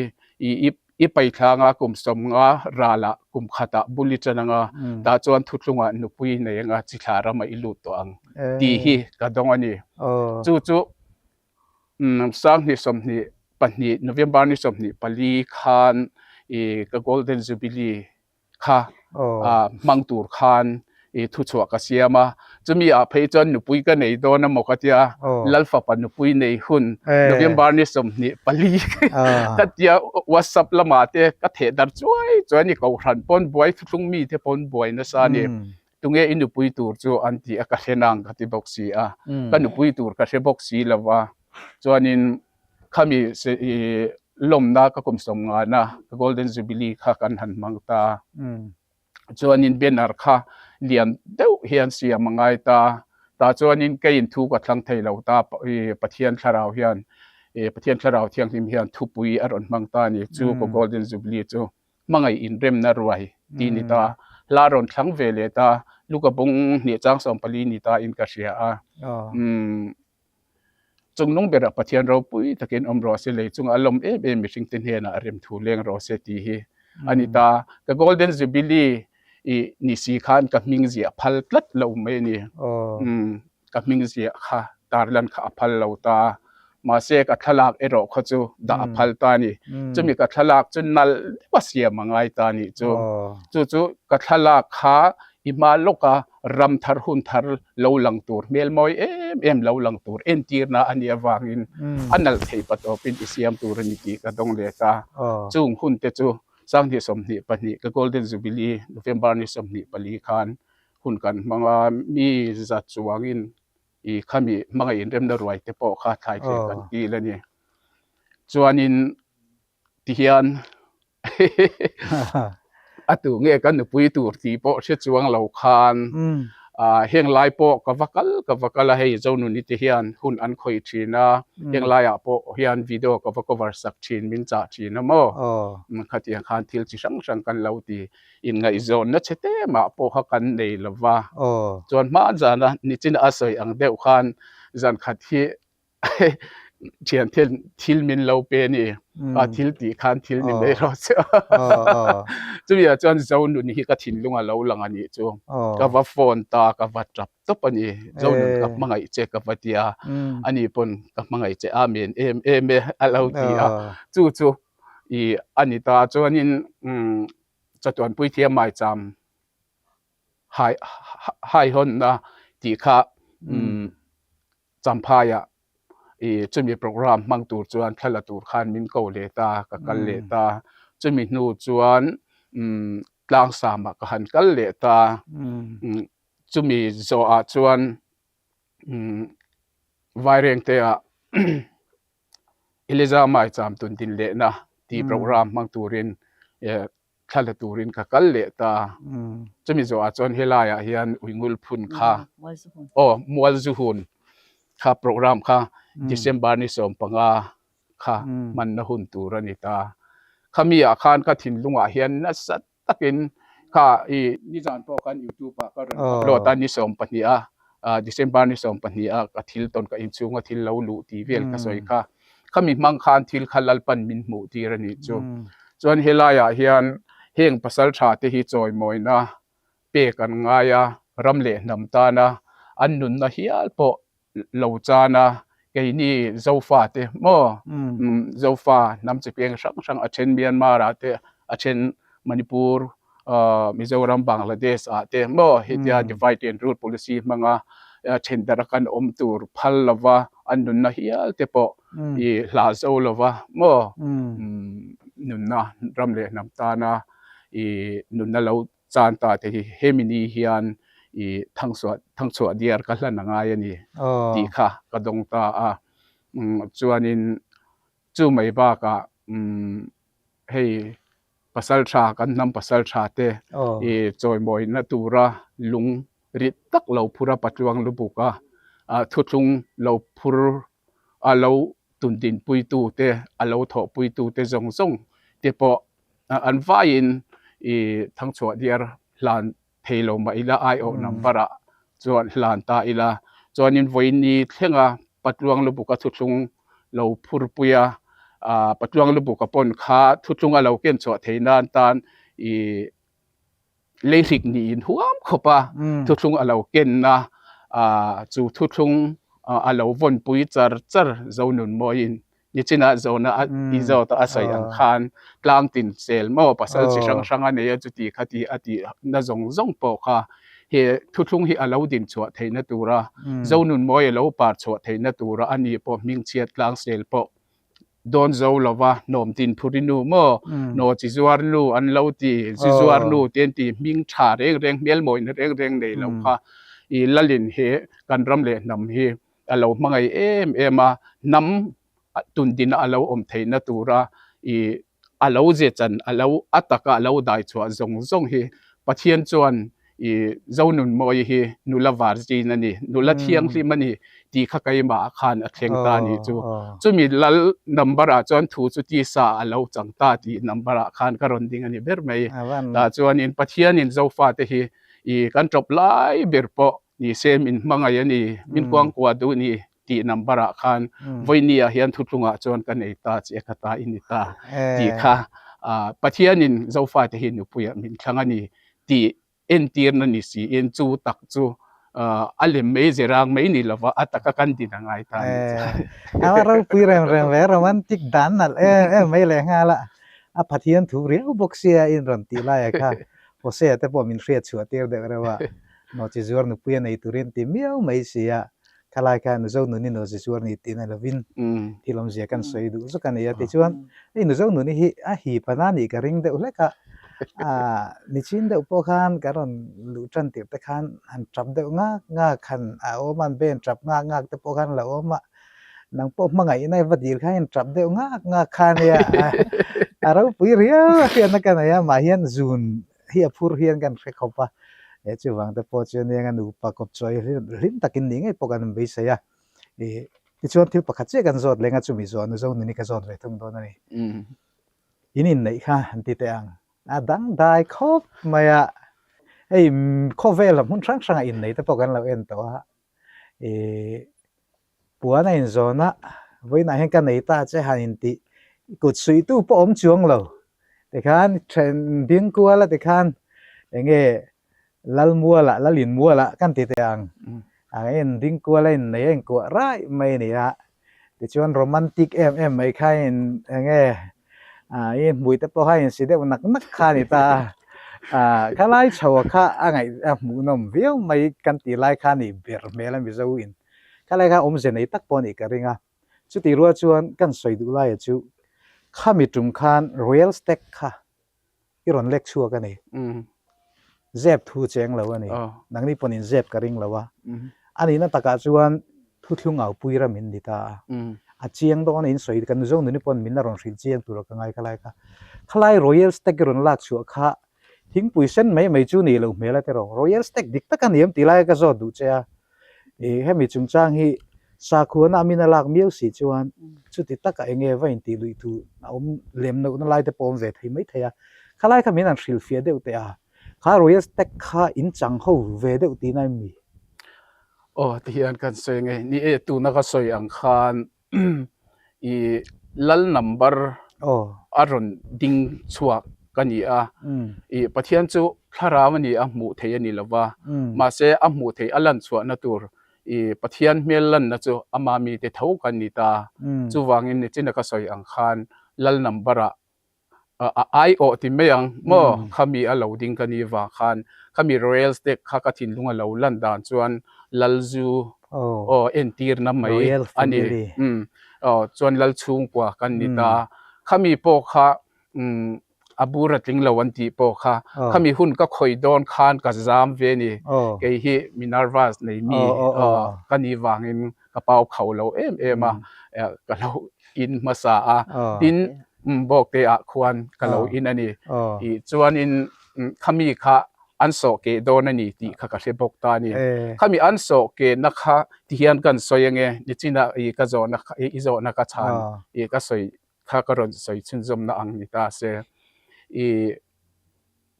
i i. I paithlanga kum 50 ralah kum khatah bul i ṭan anga, tah chuan thuthlungah nupui i nei anga chithla ramah i lut tawh ang tih hi ka dawng a ni. Chu chu 2022 November ni 24 khan ka Golden Jubilee kha hmang tur khan i thuchhuah ka siam a, chumi ah phei chuan nupui ka nei dawn a maw ka tia, Lalfapa nupui nei hun November ni 24 ka tia WhatsApp lamah te ka theh dar chuai chuai a ni, Kohhran pawn buai thuthlung mi te pawn buai nasa a ni, tunge i nupui tur chu an ti a ka hre nang ka ti bawk si a, ka nupui tur ka hre bawk si lo va, chuanin Khami i lawmna ka kum 50na ka Golden Jubilee kha kan han hmang ta. Chuanin banner kha lian deuh hian siam a ngai ta. Tah chuanin keiin thu ka thlang thei lo ta i Pathian thlarau hian i Pathian thlarau thianghlim hian thupui a rawn hmang ta a ni. Chu ka Golden Jubilee chu hmangaih inremna ruai tih ni ta. Hla rawn thlang ve leh ta. Luka bung hnih chang 14 ni ta in ka hria a. Umm. Chungnung berah Pathian ropui takin awm rawh se, lei chungah a lawm em em mihringte hnenah remthu leng rawh se tih hi a ni ta. Ka Golden Jubilee i ni si khan ka hming ziah phal tlat lo mai a ni. Umm, ka hming ziah kha tarlan kha a phal lo ta. Mahse ka thlalak erawh kha chu dah a phal ta a ni. Chumi ka thlalak chu nalh deuh a siam a ngai ta a nih chu. Chu chu ka thlalak kha i hma lawka ram thar hun thar lo lang tur hmel mawi em em lo lang tur entirna a nih avangin a nalh thei patawpin i siam tur a ni tih ka dawng leh ta. Chung hun te chu 2022 ka Golden Jubilee November ni 24 khan hun kan hmang a, mi za chuangin i khami hmangaih inremna ruai te pawh kha thlai thleh kan kil a ni. Chuanin tihian a tu nge ka nupui tur tih pawh hre chuang lo khan heng lai pawh ka va kal ka va kal a hei Zonuni te hian hun an khawih thin a heng laiah pawh hian video ka va cover sak thin min chah thin a maw khatiang khan thil chi hrang hrang kan lo ti inngaihzawnna chhe te mah pawh kha kan nei lo va chuan hma zana nichina a sawi ang deuh khan zan khat hi thian thil thil min lo pe ni a thil tih khan thil ni mai rawh che chumi ah chuan zo nun hi ka thinlung a lo lang a nih chu ka va phone ta ka va tap tawp a ni zo nun ka hmangaih che ka va tia ani pawn ka hmangaih che amen em em e a lo ti a chu chu i a ni ta chuanin chatuan puithiam maicham hai haihawnna tih kha Champhaiah i chumi program hmang tur chuan thla la tur khan min ko leh ta, ka kal leh ta. Chumi hnu chuan umm Tlangsamah ka han kal leh ta. Chumi zawhah chuan umm Vairengteah Eliza Maicham tundin lehna tih program hmang turin thla la turin ka kal leh ta. Chumi zawhah chuan helaiah hian Uingul phun kha aw Mualzuhun kha program kha December ni 15 kha hmanna hun tur a ni ta. Khami ah khan ka thinlungah hian nasa takin kha i nizan pawh khan YouTube ah ka rawn upload a ni 12 a December ni 12 a ka thil tawn ka inchhunga thil lo luh tih vel ka sawi kha. Khami hmang khan thil kha Lalpan min hmuh tir a nih chu. Chuan helaiah hian heng pasal tha te hi chawimawina pek an ngai a, ram leh hnam tana an nunna hial pawh lo chan a, keini Zofa te maw Zofa hnam chi peng hrang hrang a then Myanmar ah te a then Manipur Mizoram Bangladesh ah te maw hetia divide and rule policy hmanga then darh a kan awm tur phal lova an nunna hial te pawh i hlah zo lova maw nunna ram leh hnam tana i nunna lo chan ta te hi hemi ni hian i thangchhuah thangchhuah diar ka hlan a ngai a ni tih kha ka dawng ta a chuanin chu mai bakah hei pasal tha kan hnam pasal tha te i chawimawina tura lung rit tak lo phur a patluang lubuk a thuthlung lo phur a lo tundinpuitu te a lo thawhpuitu te zawng zawng te pawh an vaiin i thangchhuah diar hlan thei lo mah ila aiawh number ah chuan hlan ta ila chuanin vawiin ni thlenga patluang lubuka thuthlung lo phurpui a. Patluang Lubuka pawn kha thuthlung a lo ken chhuah theih nan tan ih leihrik niin huam khawp a thuthlung a lo kenna chu thuthlung a lo vawnpui char char Zonunmawiin Nichinah zawhna a i zawt a, a sawi ang khan tlang tin sel maw pasal chi hrang hrang a nei a chuti kha ti a tih na zawng zawng pawh kha he thuthlung hi a lo din chhuah theihna tura Zonunmawi a lo par chhuah theihna tura a ni pawh hmingchhiat tlang sel pawh dawn zo lova hnawm tin phuri nu maw hnaw chi zuar nu an lo ti zu zuar nu te an ti hming tha reng reng hmel mawina reng reng nei lo kha i lalin he kan ram leh hnam hi a lo hmangaih em em a, hnam tundina a lo awm theihna tura ih a lo ze chan a lo a taka a lo dai chhuah zawng zawng hi Pathian chuan ih Zonunmawii hi nula virgin a ni, nula thianghlim a ni tih kha keimah khan a thleng ta a nih chu. Chumi lal number ah chuan thu chu tisa a lo chang ta tih number ah khan ka rawn ding a ni ber mai. Tah chuanin Pathianin Zofate hi ih kan tawp lai ber pawh Ni se min hmangaih a ni, min kuangkuah duh ni tih number ah khan vawiini ah hian thutlungah chuan ka nei ta che ka ta i ni ta tih kha Pathianin Zofate hi nupuiah min thlang a ni tih entirna ni siin chu tak chu a lem mai zirang mai ni lova a taka kan din a ngai ta a ni chu. A ropui rem rem ve, romantic dan nalh em em mai leh nghal a, a Pathian thu riau bawk sia in rawn tih laiah kha Hosea te pawh min hriat chhuah tir deuh reuh a, Nawhchi zuar nupui a nei turin ti miau mai si a, khalai khan Nuzo nuni nawhchi zuar ni tih na lovin thil awmzia kan sawi duh zuk a ni a. Tichuan, hei Nuzo nuni hi a hip a na nih ka ring deuh hlek a, aah nichin deuh pawh khan ka rawn luh tan tirh te khan han tap deuh ngak ngak han a awm a, an ben tap ngak ngak te pawh khan a lo awm a, nang pawh hmangaihna i va dil khan in tap deuh ngak ngak kha ania, a ropui riau a hriatna ka nei a, mah hian zun hi a phur hian kan hre khawp a, he chuvang te pawh chuan eng a nupa kawp chawi hlim takin nih ngei pawh kan beisei a, ih tichuan thil pakhat chiah kan zawt leng a chumi zawh nu zo nuni ka zawt ve thung dawn a ni. In inneih kha an ti teh ang, a dangdai khawp mai a, hei khawvel hmun hrang hrangah inneih te pawh kan lo en tawh a, ih Puan a inzawn a, vawiinah hian ka nei ta che han intih kut suihtu pawh awm chuang lo. Tikhan then ding kual a tikhan enge Lalmualah Lalinmualah kan ti teh ang. Ang a in ding kual a innei a inkuah raih mai a ni a. Tichuan romantic em em mai kha in enge ah i hmui te pawh kha insi deuh nak nak kha a ni ta a. Ah khalai chho a kha a ngaih a hmuhnawm viau mai kan tih lai kha a nih ber hmel a Mizo in. Khalai kha awmze nei tak pawh a nih ka ring a, chutih rual chuan kan sawi duh laia chu khami tum khan Royal Stag kha i rawn lek chhuak a ni. Zep thu cheng lo a ni. Nangni pawn in zep ka ring lo a. A nihna takah chuan thuthlung aupui ram in ni ta a. A chiang dawn a in sawi kan Mizo nuni pawn min la rawn hrilh chiang tur a ka ngai khalai kha. Khalai Royal Stag i rawn lak chhuah kha Thingpui sen mai mai chu nih loh hmel a tiraw? Royal Stag dik tak a ni em tih lai ka zawt duh che a. Ih hemi chungchang hi sakhuana a min a lak miau si chuan chuti taka eng nge va intih luih thu a awm lem lohna lai te pawh awm ve thei mai thei a. Khalai kha min han hrilhfiah deuh teh a, kha Royal Stag kha in chang ho ve deuh tihna em ni? Aw tihian kan sawi nge ni e tuna ka sawi ang khan I lal number a rawn ding chhuak ka ni a, i Pathian chu thlarau a ni a hmuh theih a ni lo va, mahse a hmuh theih a lan chhuahna tur i Pathian hmel lanna chu ama mite tho kan ni ta. Chuvangin nichina ka sawi ang khan lal number ah a aiawh ti mai ang maw khami a lo ding ka ni vang khan khami royal stag kha ka thinlung a lo lan dan chuan lalzu aw entirna mai a ni aw chuan lal chhungkua kan ni ta khami pawh kha a bur a tling lo an tih pawh kha khami hun ka khawih dawn khan ka zam ve a ni kei hi mi nervous nei mi ka nih vangin ka pau kho lo em em a ka lo in hmasa a tin bawk te ah khuan ka lo in a ni ih chuanin khami kha an sawh keh dawn a ni tih kha ka hre bawk ta a ni khami an sawh keh na kha ti hian kan sawi ange nichina ih ka zawhna kha i zawhna ka chhan ih ka sawi kha ka rawn sawi chhunzawmna ang ni ta se ih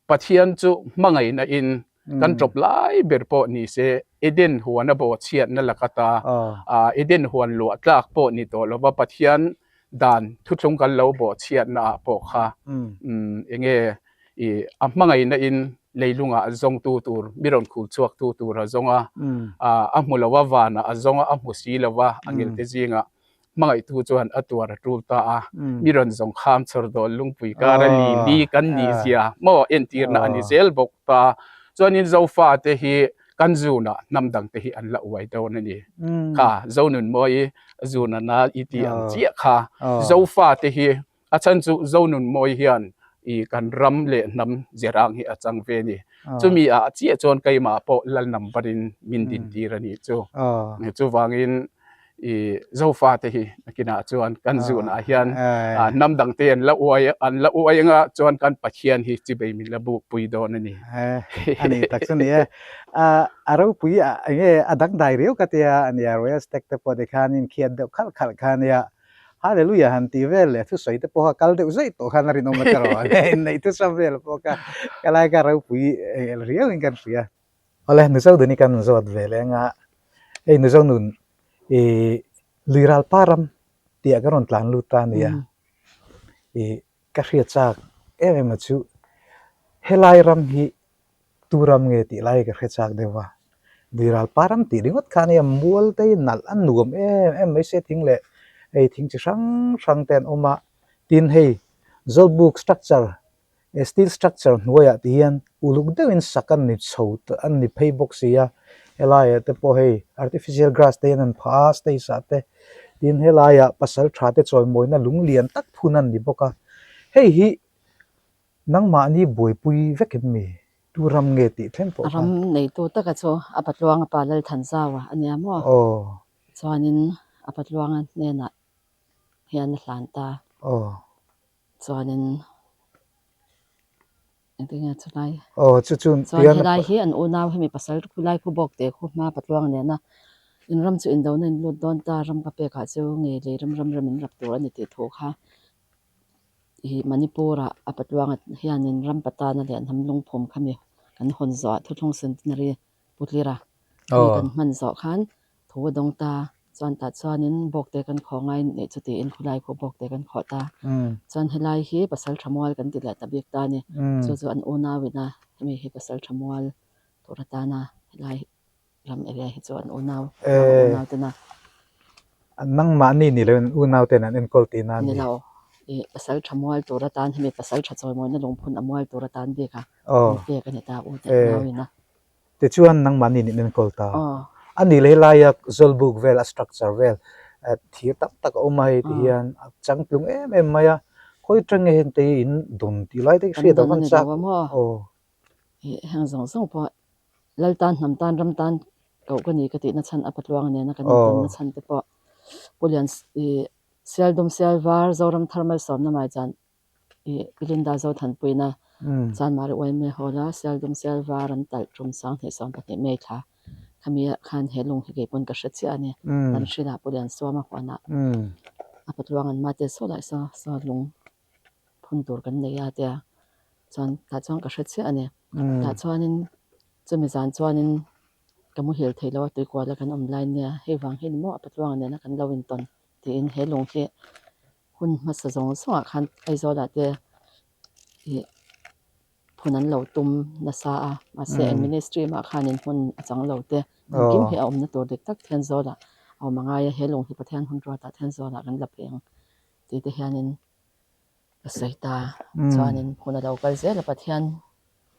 Pathian chu hmangaihna in kan tawp lai ber pawh ni se Eden huan a bawhchhiatna lak ata Eden huan luah tlak pawh ni tawh lova Pathian dan thuthlung kan lo bawhchhiatna ah pawh kha enge i a hmangaihna in leilungah zawngtu tur mi rawn khul chhuaktu tur a zawng a, a hmu lo a vanah a zawng a, a hmu si lo a, a ngelte zingah hmangaihtu chuan a tuar a tul ta a, mi rawn zawng kham chhawr dawn lungpui kara li li kan nih zia maw entirna a ni zel bawk ta. Chuanin Zofate hi kan zunah hnam dangte hi an la uai dawn a ni. Kha Zonunmawi zuna na i tih ang chiah kha Zofate hi a chhan chu Zonunmawi hian i kan ram leh hnam zirang hi a chang ve a ni. Chumi ah chiah chuan keimah pawh lal number in min din tir a nih chu. Chuvangin i Zofa te hi nakinah chuan kan zunah hian hnam dang te an la uai an la uai anga chuan kan Pathian hi chibei min la buk pui dawn a ni. A ni tak chu ni e. A ropui a enge a dangdai riau ka tia a nia Royal Stag te pawh tikhanin khiat deuh khalh khalh kha nia. Hallelujah han tih vel leh thusawi te pawha kal deuh zaih tawh khan a rinawm a ta rawh. Inneih thusam vel pawh kha ka lai kha ropui riauin kan hria. Awle Mizo dun hi kan zawt ve leng a, hei Mizo nun i lui ral pa ram tih ah kan rawn tlan lut ta a nia. I ka hriat chak em em a chu helai ram hi tu ram nge tih lai ka hre chak deuh a, lui ral pa ram tih ringawt kha ania mual te hi nalh a nuam em em mai se thing leh hei thing chi hrang hrang te an awm a, tin hei Zawlbuk structure Steel structure hnuaiah ti hian uluk deuhin sak an ni chho an ni phei bawk si a, helaiah te pawh hei artificial grass te hian an phah a stage ah te tin helaiah pasal tha te chawimawina lung lian tak phun an ni bawk a, hei hi nangmahni buaipui vek em mi? Tu ram nge tih thleng pawh khan. Ram neitu taka chu a patluanga pa Lalthanzaua a nia maw? Aw. Chuanin a patluanga hnenah hian a hlan ta. Aw. Chuanin engtin nge chulai Aw chu chu chuan helai hi an unau hemi pasal khulai khu bawk te khu hma patluang nena in ram chu indona in lut dawn ta ram ka pekah chu ngei lei ram ram ram in rap tur a ni tih thu kha ih Manipur ah a patluanga hianin ram patana leh hnam lungphum khami kan hawn zawhah thuthlung centenary Putlira mi kan hman zawh khan thu a dawng ta, chuan tah chuanin bawkte kan khawh ngai nih chu tiin khulai khu bawkte kan khawh ta. Chuan helai hi pasal tha mual kan ti leh ta bik ta a ni. Chu chu an unau ina hemi hi pasal tha mual tur atana helai ram area hi chu an unau unau tena. Nangmahni ni loin an unau ten an enkawl tihna a ni. Ni lo, i pasal tha mual tur atan hemi pasal tha chawimawina lungphun a mual tur atan bik a pek a ni ta u te unau ina. Tichuan nangmahni nih enkawl ta. A nih leh helaia Zawlbuk vel a structure vel thir tam tak a awm a hei ti hian a changtlung em em mai a, khawi atang nge heng te hi in dawn tih lai te hi hriat a van chak. Aw. Heng zawng zawng pawh Lal tan hnam tan ram tan koh ka ni ka tihna chhan a patluang nena kan intawnna chhan te pawh Pu Lian Sialdum Sialvar Zoram Thar Malsawmna Maichân Ih Linda Zothanpuina Chanmari Uaime Hall a Sialdum Sialvar an talh tum 2022 May thla khami ah khan he lung hi kei pawn ka hre chiah a ni. Kan hrilh ah Pu Liansuama huanah a patluang an mate saw lai saw saw lung phun tur kan nei a tia chuan tah chuan ka hre chiah a ni. Tah chuanin chumi zan chuanin ka muhil theih loh a tuikual a kan awm lai nia hei vang hi ni maw a patluang nena kan lo intawn tiin he lung hi Hun hmasa zawng zawngah khan Aizawlah te ih phun an lo tum nasa a, mahse eng ministry mah khanin hmun a chang lo te, engkim hi a awmna tur dik tak Thenzawl-ah a awm a ngai a, he lung hi Pathian hun ruatah Thenzawl-ah kan la phei ang tih te hianin ka sawi ta. Chuanin hun a lo kal zel a, Pathian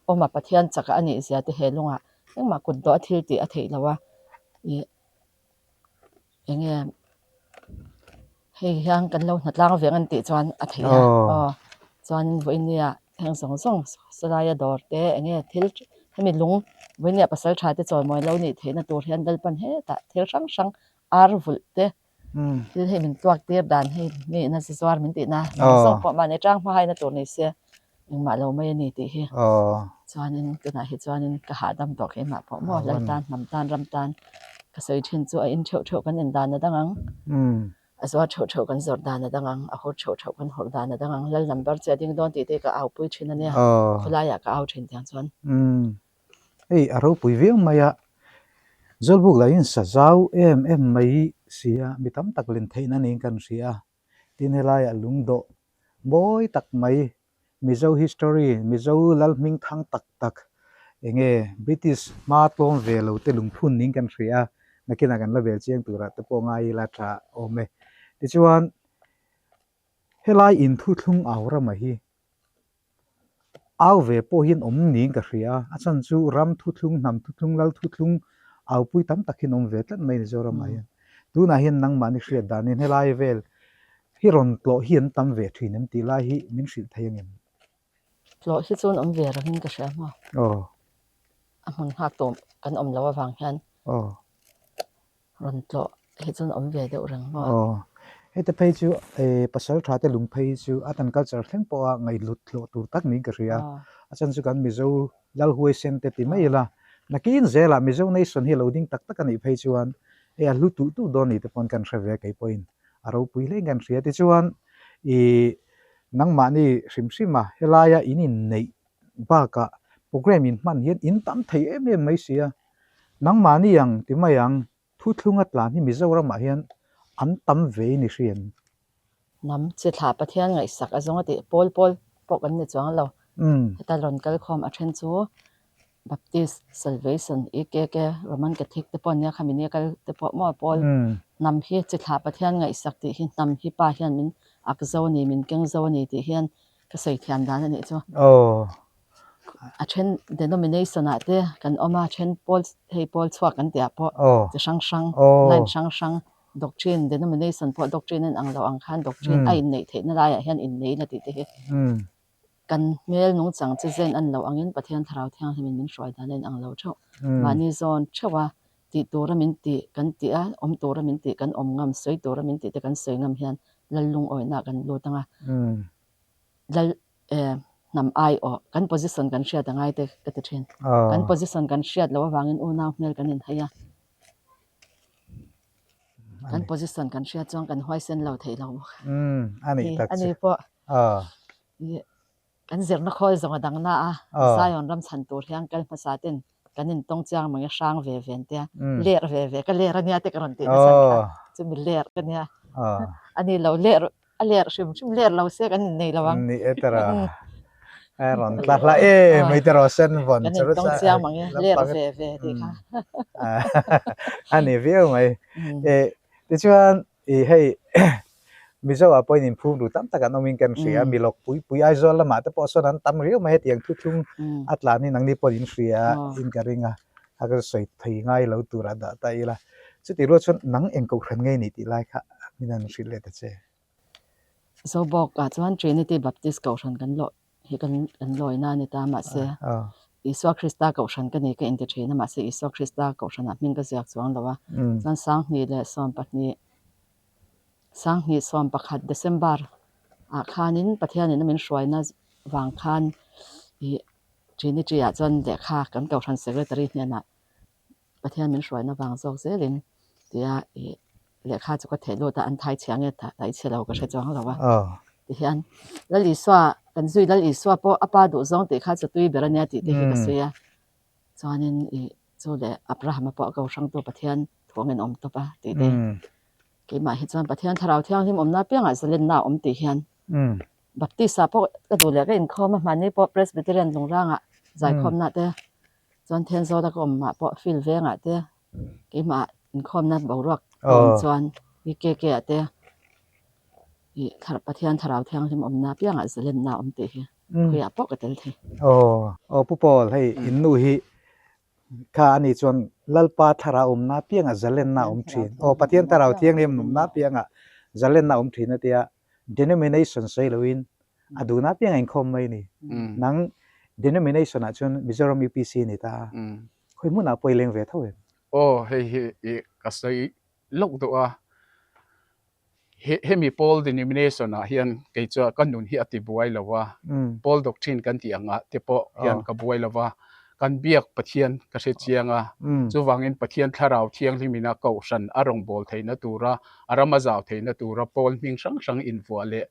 awma Pathian chakah a nih zia te he lungah engmah kut dawh a thil tih a theih loh a, ih Enge hei hian kan lo hnatlang veng an tih chuan a theih a aw chuan vawinia heng zawng zawng sawlaia dawr te enge thil hemi lung vawinia pasal tha te chawimawi lo nih theihna tur hian Lalpan hetah thil hrang hrang ar vulh te thil hei min tuak tir dan hei mi ina zuar min tihna zawng zawng pawh mahni tang hma haina tur ni se. Engmah lo mai a ni tih hi. Chuanin tunah hi chuanin ka hahdam tawh keimah pawh maw Lal tan, hnam tan, ram tan ka sawi thin chu a in theuh theuh kan en dan a dang ang, a zuar theuh theuh kan zawrh dan a dang ang, a hur theuh theuh kan hawrh dan a dang ang, Lal number chu a ding dawn tih te ka au pui thin a nia, khawlaiah ka au thin tiang chuan. Hei a ropui viau mai a, Zawlbuk lah in sa zau em em mai si a, mi tam tak len theihna niin kan hria a. Tin helaiah lungdawh mawi tak mai Mizo history, Mizo lal hming thang tak tak enge British hma tlawm ve lo te lungphun ning kan hria a, nakinah kan la vel chiang turah te pawh ngai ila tha awm e. Tichuan helai inthuthlung au ramah hi Au ve pawh hian awm niin ka hria a, a chhan chu ram thuthlung, hnam thuthlung, lal thuthlung aupui tam tak hian awm ve tlat mai Mizoramah hian. Tunah hian nangmahni hriat danin helai vel hi rawn tlawh hi an tam ve thin em tih lai hi min hrilh thei angem? Tlawh hi chuan awm ve rangin ka hria maw? Aw. A hmun nghak tawh kan awm loh avang hian. Aw. Rawn tlawh hi chuan awm ve deuh reng maw? Aw, heta phei chu pasal tha te lung phei chu art and culture thleng pawha ngaihhlut hlawh tur tak niin ka hria. A chhan chu kan Mizo lal huaisen te ti mai ila, nakin zelah Mizo nation hi lo ding tak tak a nih phei chuan hei a hlu tulh tulh dawn ni te pawn kan hre ve kei pawhin a ropui hlein kan hria. Tichuan ih nangmahni hrim hrim a helaia in inneih bakah programme in hman hian in tam thei em em mai si a. Nangmahni ang ti mai ang, thuthlunga tlan hi Mizoramah hian an tam ve in i hriat. Hnam chi thlah Pathian ngaihsak a zawng a tih pawl pawl pawh kan ni chuang lo. Heta rawn kal khawm a then chu Baptist, Salvation, EKK, Roman Catholic te pawh ania khami nia kal te pawh maw pawl hnam hi chi thlah Pathian ngaihsak tih hi hnam hi pa hian min ak zo a ni, min keng zo a ni tih hian ka sawi thiam dan a nih chu. A then denomination ah te kan awm a, a then pawl hei pawl chhuak kan tih ah pawh chi hrang hrang line hrang hrang doctrine denomination pawh doctrine a inang lo ang khan doctrine a inneih theihna laiah hian innei la tih te hi kan hmel nungchang chi zen a ni lo angin Pathian Thlarau Thianghlimin min hruai dan a inang lo theuh. Mahni zawn theuh a tih tura min tih kan tih a, awm tura min tih kan awm ngam, sawi tura min tih te kan sawi ngam hian lal lungawihnah kan lut ang a. Lal hnam aiawh kan position kan hriat a ngai te ka ti thin. Kan position kan hriat loh avangin unau hmel kan inhai a. Kan position kan hriat chuan kan huaisen lo theih lo bawk. Ani pawh kan zirna khawl zawng a dang na a, Zion ram chhan tur hian kal hmasa ten kan intawng chiang mang e hrang ve ve an tia, ler ve ve ka ler ania te ka rawn tih nasa kha chumi ler ka nia ani lo ler a ler hrim hrim ler lo se kan innei lo ang. Ni e tara a rawn tla hla e mai teraw sen vawn kan intawng chiang mang e ler ve ve tih kha a ni viau mai e tichuan I hei Mizo ah pawhin inphum duh tam tak an awmin kan hria, mi lawk pui pui Aizawl lamah te pawh sawn an tam riau mai hetiang thuthlung a tlan hi nangni pawhin in hria in ka ring a, a ka sawi thei ngai lo tur a dah ta ila. Chutih rual chuan nang eng kohhran ngei ni tih lai kha min han hrilh leh ta che. Zobawk ah chuan Trinity Baptist kohhran kan lawh hi kan kan lawina a ni ta mahse Isua Krista kohhran ka ni ka inti thin a mahse Isua Krista kohhranah hming ka ziak chuang lo a chuan 2012 2011 December ah khanin Pathianin a min hruaina vang khan ih Trinity ah chuan lehkha kan kohhran secretary hnenah Pathian min hruaina vang zawk zelin tia ih lehkha chu ka theh lut a, an thai chhia nge thai chhe lo ka hre chuang lo a. Tihian Lal Isua kan zui Lal Isua pawh a pa duh zawng tih kha chu tui ber ania tih te hi ka sawi a. Chuanin ih chu leh Abrahama pawh a ko hrangtu Pathian thuangin awm tawp a tih te. Keimah hi chuan Pathian Thlarau Thianghlim awmna apiangah zalenna a awm tih hian Baptist ah pawh ka duh leh ka inkhawm a, hmanni pawh Presbyterian Lungrangah zaikhawmna te Chuan Thenzawl a ka awm mah pawh field vengah te keimah inkhawmna boruak a awm chuan EKK ah te ih Pathian Thlarau Thianghlim awmna apiangah zalenna a awm tih hi khawiah pawh ka tel thei. Aw aw Pu Paul hei in nu hi kha ani chuan Lalpa Thlarau awmna apiangah zalenna a awm thin. Aw Pathian Thlarau Thianghlim awmna apiangah zalenna a awm thin a tia denomination sawi loin a duhna apiang a inkhawm mai a ni. Nang denomination ah chuan Mizoram UPC ni ta a, khawi hmunah pawh i leng ve tho em? Aw, hei hi i ka sawi lawk duh a, hemi Paul denomination ah hian kei chuan ka nun hi a ti buai lo a, Paul doctrine kan tih angah te pawh hian ka buai lo va, kan biak Pathian ka hre chiang a, chuvangin Pathian Thlarau Thianghlim ina Kohhran a rawngbâwl theihna tura, a ram a zau theihna tura Paul hming hrang hrang invuah leh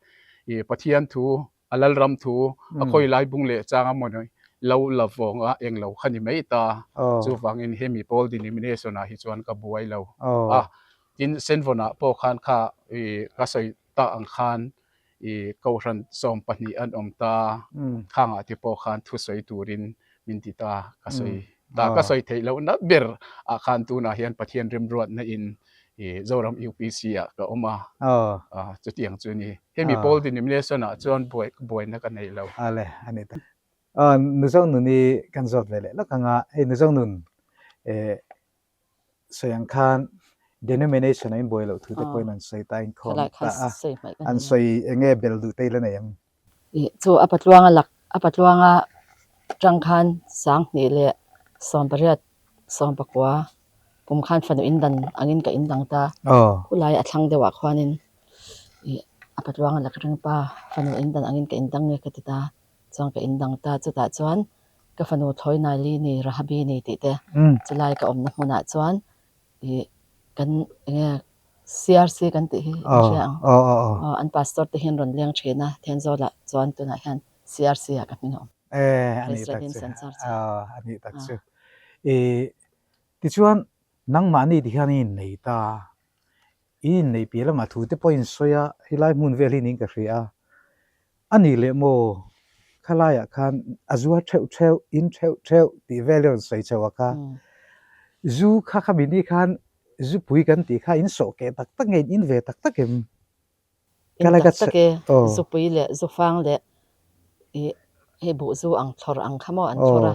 i Pathian thu, a Lalram thu, a khawi lai bung leh chang a maw lo la vawng a eng lo kha ni mai ta. Chuvangin hemi Paul denomination ah hi chuan ka buai lo a, tin Senvawnah pawh khan kha i ka sawi. tak ang khan i Kohhran 12 an awm ta, khangah te pawh khan thusawi turin min ti ta, ka sawi ta, ka sawi theih lohna ber ah khan tunah hian Pathian remruatna in i Zoram UPC ah ka awm a, chutiang chu ni. Hemi pawl denomination ah chuan buai buaina ka nei lo. Ale, a ni ta. Nuzo nun i kan zawt ve leh lawk ang a, hei Nuzo nun sawi ang khan denomination a inbuai loh thu te pawhin an sawi ta a inkhawm ta a, an sawi eng nge bel duh te i la nei ang? Ih chu a patluanga lak a patluanga tang khan 2018 19 kum khan fanu indan angin ka indang ta, khulai a thlang deuhah khuanin ih a patluanga lak ring pa fanu indan angin ka indang nge ka ti ta. Chuan ka indang ta, chutah chuan ka fanu Thlawi Naili ni, Rahabi ni tih te chulai ka awmna hmunah chuan ih kan eng nge CRC kan tih hi in hria ang. Aw an pastor te hian rawn leng thin a, Thenzawlah chuan tunah hian CRC ah ka hming a awm. Christ Redeemed Center chu. A nih tak chu. Ih tichuan nangmahni ti hian i innei ta, i inneih piah lamah thu te pawh i insawi a, helai hmun vel hi niin ka hria a. A nih leh maw? Khalaiah khan a zuar theuh theuh, in theuh theuh tih vel i rawn sawi chho a kha. Zu kha khami ni khan zupui kan tih kha in sawh keh tak tak nge in in ve tak tak em? In tak tak e, zupui leh zufang leh ih hei buh zu ang thlawr ang kha maw an thlawr a,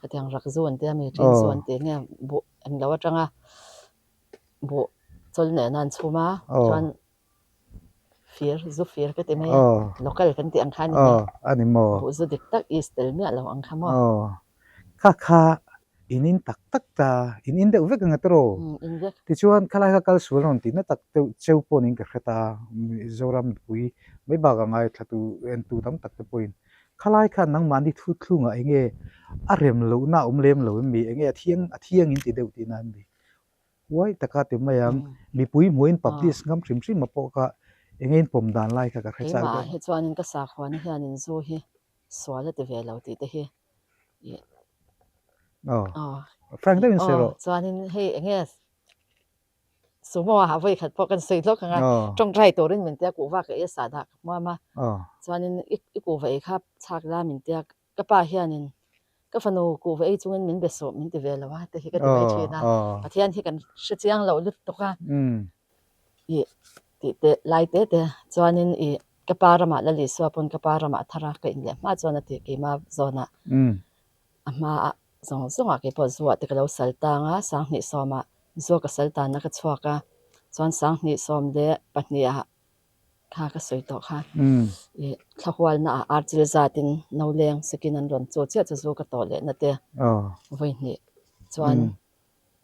hetiang rak zu an tia mi ṭin zu an ti nge buh englo aṭanga buh chawl nena an chhum a chuan Fir, zu fir ka ti mai a, local kan tih ang kha a ni mai. A ni maw? Buh zu dik tak is tel miah lo ang kha maw? Aw, kha kha in in tak tak ta, in in deuh vek ang a tiraw? Umm, in vek. Tichuan khalai kha kal sual rawn tihna tak deuh cheu pawhin ka hre ta, Mizoram mipui mai bakah ngaithlatu entu tam tak te pawhin khalai khan nangmahni thu thlungah eng nge a rem lohna a awm lem lo em mi? Eng nge a thiang a thiang in ti deuh tihna em mi? Huai taka ti mai ang, mipui hmuhin publish ngam hrim hrim a pawh kha eng in pawm dan lai kha ka hre chak deuh. Keimah hi chuanin ka sakhuana hianin zu hi sual a ti ve lo tih te hi ih Aw, frank deuhin sawi rawh. Chuanin hei eng nge sumo ah vawi khat pawh kan sawi hlawk ang a, tawngtai turin min tia kuhva ka ei a sahdah ka hmuam a, chuanin i kuhva ei kha chhak la min tia Ka pa hianin ka fanu kuhva ei chungin min be suh min ti ve lo a te hi ka ti mai thin a, Pathian hi kan hre chiang loh lutuk a ih tih teh lai te te chuanin ih ka pa ramah Lal Isua pawn ka pa ramah a thar a ka in leh hma chuan a ti keimah zawnah a hma ah zawng zawngah keipawh zuah te ka lo sal tang a, 2010 ah zua ka sal tanna ka chhuak a chuan 2012 ah Kha ka sawi tawh kha. I thlahualna ah archil zatin no leng sekin an rawn chu chiah chu zu ka tawh lehna te vawi hnih chuan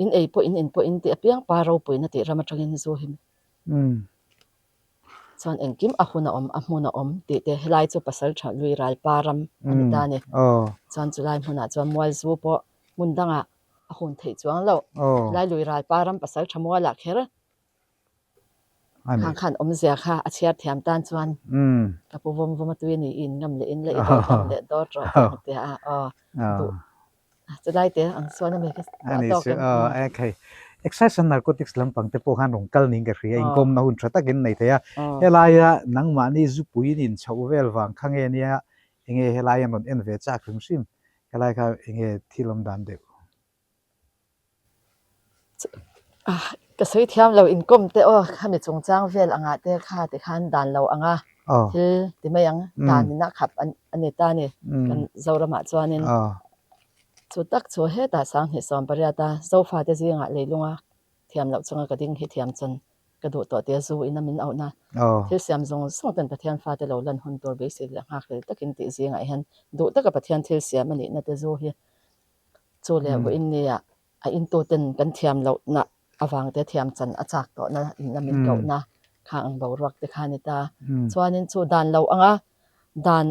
in ei pawh in in pawh in tih apiang pa ropuina tih ram atangin zu hi chuan engkim a hun a awm a hmun a awm tih te helai chu pasal tha lui ral pa ram a ni ta a ni. Chuan chulai hmunah chuan mual zu pawh hmun dangah a hun theih chuang loh helai lui ral pa ram pasal tha mualah kher Khang khan awmzia kha a chhiar thiam tan chuan ka pu vawm vawm a tui a ni i in ngam leh in la i dawt ngam leh dawt rawh tih ang tia a aw duh chulai te ang chuan a mi ka a ni chu aw e khai Excise and Narcotics lampang te pawh khan rawn kal niin ka hria inkawmna hun tha takin nei thei a helaia nangmahni zupuiin in chhoh vel vang kha nge nia enge helai an rawn en ve chak hrim hrim helai kha enge thil awm dan deuh. Ka sawi thiam lo inkawm te aw khami chungchang vel angah te kha ti khan dan lo anga thil ti mai ang dan in a khap a ni ta a ni kan Zoramah chuanin chu tak chu hetah 2018 a Zofa te zingah leilunga thiam loh chunga ka ding hi thiam chuan ka duh tawh tia zu ina min auhna thil siam zawng zawng ten Pathian fate lo lan hun tur beisei leh nghakhlel takin tih zingah hian duh taka Pathian thil siam a nihna te zu hi Chu leh vawiin nia a intuten kan thiam lohna avang te thiam chan a chak tawhna in la min kohna kha ang boruak te kha a ni ta. Chuanin chu dan lo anga dan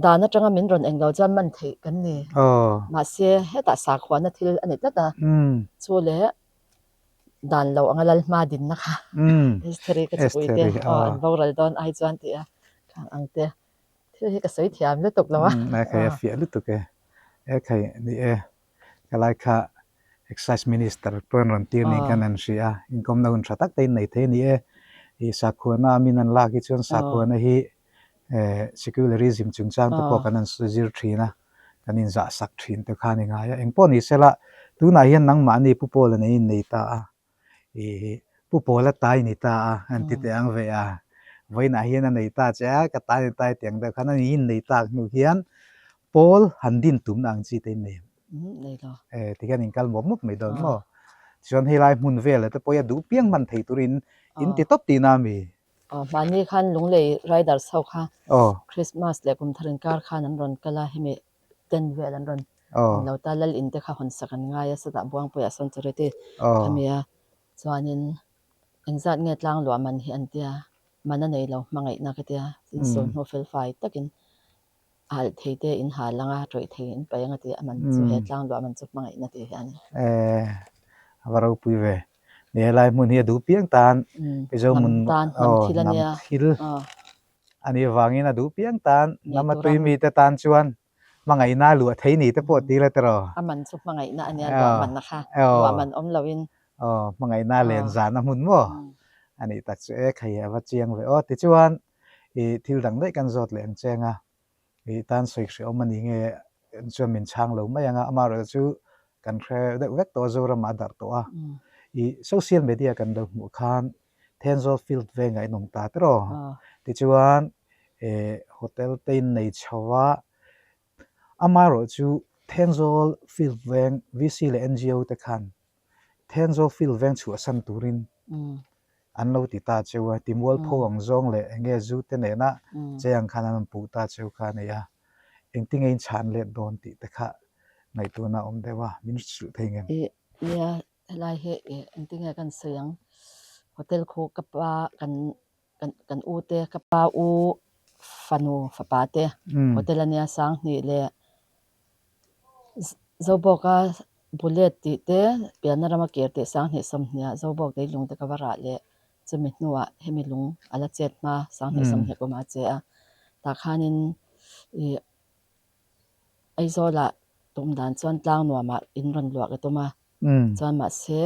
dan atanga min rawn englo chuan man theih kan ni. Mahse hetah sakhuana thil a ni tlat a. Chu leh dan lo anga lal hma dinna kha Estheri ka chipui te aw an boral dawn ai chuan tih a khang ang te. Thil hi ka sawi thiam lutuk lo a. E khai a fiah lutuk e. E khai ni e. Helai kha Excise Minister pawh an rawn tir niin khan an hria a. Inkawmna hun tha tak te in nei thei a ni e. I sakhuana a min an lak hi chuan sakhuana hi secularism chungchang te pawh kan han zir thin a, kan inzah sak thin te kha a ni ngai a. Engpawh ni sela, tunah hian nangmahni Pu Pawla nei in nei ta a, i Pu Pawla ta i ni ta a, an ti teh ang ve a. Vawiinah hian a nei ta che a, ka ta ni ta i ti ang deuh khan a ni in nei tak hnu hian Pawl han din tumna ang chi te in nei em? Nei lo. E, tikhian in kal mawp mawp mai dawn maw? Tichuan helai hmun velah te pawh hi a duh piang hman thei turin in ti tawp tihna a mi? Aw, mahni khan Lunglei Riders ho kha Christmas leh kum thar inkar khan an rawn kal a, hemi tent vel an rawn lo ta, Lal in te kha hawn sak an ngai a, sawtah Buangpuiah sawn charity kha mi a, chuanin engzat nge tlang luah man hi an tia, man a nei lo hmangaihna ka tia, insawn hnu fel fai takin Alh thei te in ha lang a, tawih thei in paih ang a ti a, man chu he tlang luah man chu hmangaihna tih hi a ni. Eh, a va ropui ve. Ni helai hmun hi a duh piang tan, Mizo Hnam tan, hnam thil a nia. Hnam thil a nih avangin a duh piang tan, hnam a tui mite tan chuan hmangaihna a luah thei ni te pawh ti la tiraw. A man chu hmangaihna a nia, luah man a kha, luah man awm loin. Aw, hmangaihna len zan a hmun maw? A nih tak chu e, khai a va chiang ve aw. Tichuan, I thil dang daih kan zawt leh ang cheng a, i tan sawi hrehawm a ni nge chuan min chhang lo mai ang a, amaherawhchu chu kan hre deuh vek tawh a, Zoramah a darh tawh a. I social media kan lo hmuh khan Thenzawl field vengah in awm ta tiraw? Tichuan hotel te in nei chho a, amaherawhchu Thenzawl field veng VC leh NGO te khan Thenzawl field veng chhuahsan turin an lo ti ta cheu a, timualpho ang zawng leh eng nge zu te nena che ang khan an rawn puh ta cheu kha a ni a, engtinge in chhan let dawn tih te kha ngaihtuahna a awm deuh a, min hrilh thei ngem? Ih, nia, helai hi ih engtinge kan sawi ang, hotel khu ka pa kan kan kan u te ka pa u fanu fapa te hotel a nia Sanghnih leh Zobawka Bullet tih te pianna rama kir tih Sanghnih sawmhniah Zobawk leilung te ka va rah leh chumi hnuah hemi lung a la chet hma Sanghnih sawmhnih kum a che a tah khanin ih Aizawlah tum dan chuan tlang nuamah in rawn luah ka tum a chuan mahse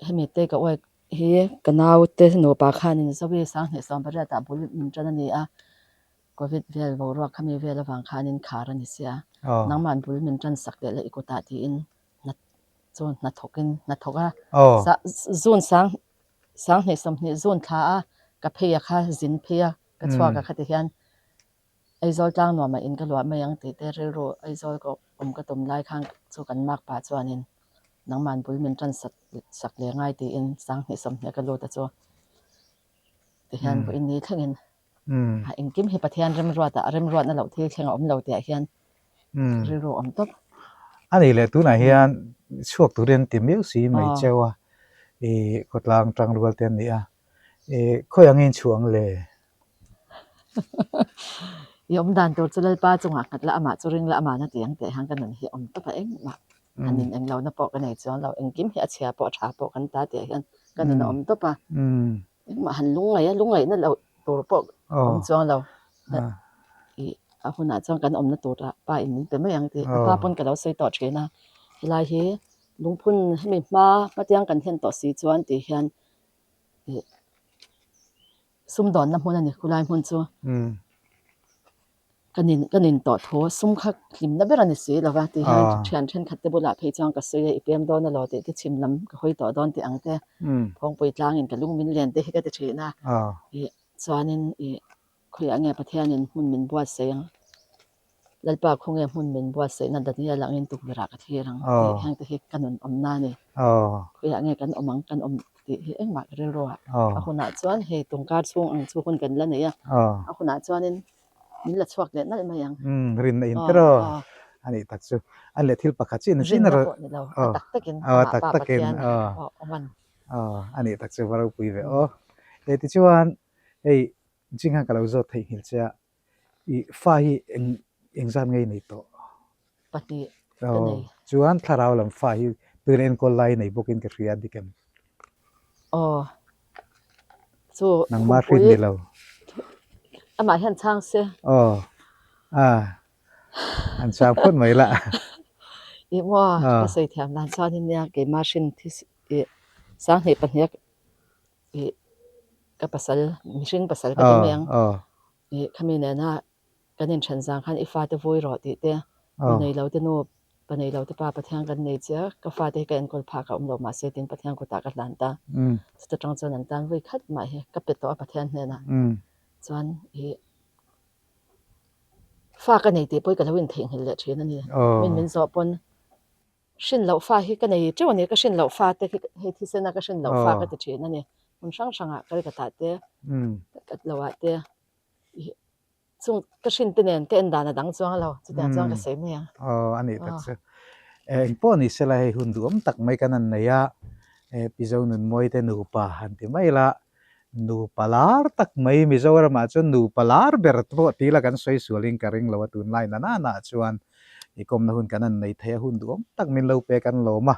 hemi te ka uai hi ka naute nupa khanin Zoe Sanghnih 18 ah bul min tan a ni a. Covid vel boruak khami vel avang khanin khar a ni sia, nangmah bul min tan sak leh la i kutah tiin hna chu hna thawkin hna thawk a, zun sang 20 20 zun thla a ka phei a kha zin phei a ka chhuak a khati hian Aizawl tlang nuamah in ka luah mai ang tih te rilru Aizawl ka awm ka tum lai khan chu kan mak pah chuanin nangmah bul min tan sak sak leh ngai tiin 20 20 ka lut a chu tihian vawiin ni thlengin A engkim hi Pathian remruatah a remruatna loh thil thleng a awm lo tihah hian rilru a awm tawp. A nih leh tunah hian chhuak turin an ti miau si mai cheu a, i khawtlang tangrual te an ni a, i khawi ang in chhuah ang le? I awm dan tur chu Lalpa chungah nghat la, amah chu ring la, amah na ti ang tih hian ka nun hi a awm tawp a, engmah han in englo na pawh ka nei chuang lo, engkim hi a chhia pawh a tha pawh kan ta tih ah hian ka nun a awm tawp a. Engmah han lungngaih a, lungngaihna loh tur pawh awm chuang lo. Ih a hunah chuan kan awmna turah pa in min pe mai ang tih ka pa pawn ka lo sawi tawh thin a. Helai hi lungphun hemi hma hmatiang kan thlen tawh si chuan tih hian ih sumdawnna hmun a ni khulai hmun chu. Ka nin ka nin tawh thu sum kha hlimna ber a ni si lo va ti hian thian thenkhat te bulah phei chuan ka sawi a i pem dawn elaw tih te chhim lam ka hawi tawh dawn tih ang te Phawngpui tlangin ka lung min len te hi ka ti thin a ih chuanin ih khawiah nge Pathianin hmun min buatsaih ang Lalpa khawnge hmun min buatsaihna Daniel angin tukverhah ka thlir ang tih heng te hi ka nun awmna a ni khawiah nge kan awm ang kan awm tih hi engmah ka rilru a a hunah chuan hei tungkar chhung ang chu hun kan la nei a a hunah chuanin min la chhuak leh nalh mai ang. Umm rinna in tiraw a nih tak chu a leh thil pakhat chiah in rinna pawh ni lo a tak takin amah pa Pathian awm an. Aw a nih tak chu va ropui ve aw. E tichuan hei Jingha ka lo zawt theihnghilh che a i fa hi eng engzat nge i nei tawh? Pahnih ka nei. Chuan thlarau lam fa hi tun enkawl lai nei bawkin ka hria dik em? Aw chu Nangmah hrin ni lo. Amah hian chhang se. Aw a an chhang phawt mai la. Ih maw ka sawi thiam dan chuan in nia keimah hrin thi ih 20 pahnih ih. Ka pasal, mihring pasal ka ti mai ang. Ih khami nena kan inthen zang khan i fate vui rawh tih te, nu nei lo te nu, pa nei lo te pa Pathian kan nei che a, ka fate hi ka enkawl phak a awm lo mahse tiin Pathian kutah ka hlan ta. Chuta tang chuan an tan vui khat mah hi ka pe tawh a Pathian hnenah chuan ih fa ka nei tih pawh hi ka lo intheihnghilh leh thin a ni. Min min zawh pawn Hrin loh fa hi ka nei teuh a ni, ka hrin loh fa te khi hei thisena ka hrin loh fa ka ti thin a ni. Hmun hrang hrangah Kolkata te, kat loah te ih chung ka hrin te nen ka en dan a dang chuang lo, chutiang chuan ka sawi mai ang. Aw a nih tak chu. Engpawh ni sela hei hun duhawm tak mai kan han nei a, Pi Zonunmawii te nupa han ti mai la, nupa lar tak mai Mizoramah chuan nupa lar ber pawh ti ila kan sawi sualin ka ring lo a tunlai na nana chuan i kawmna hun kan han nei thei a hun duhawm tak min lo pek an lawm a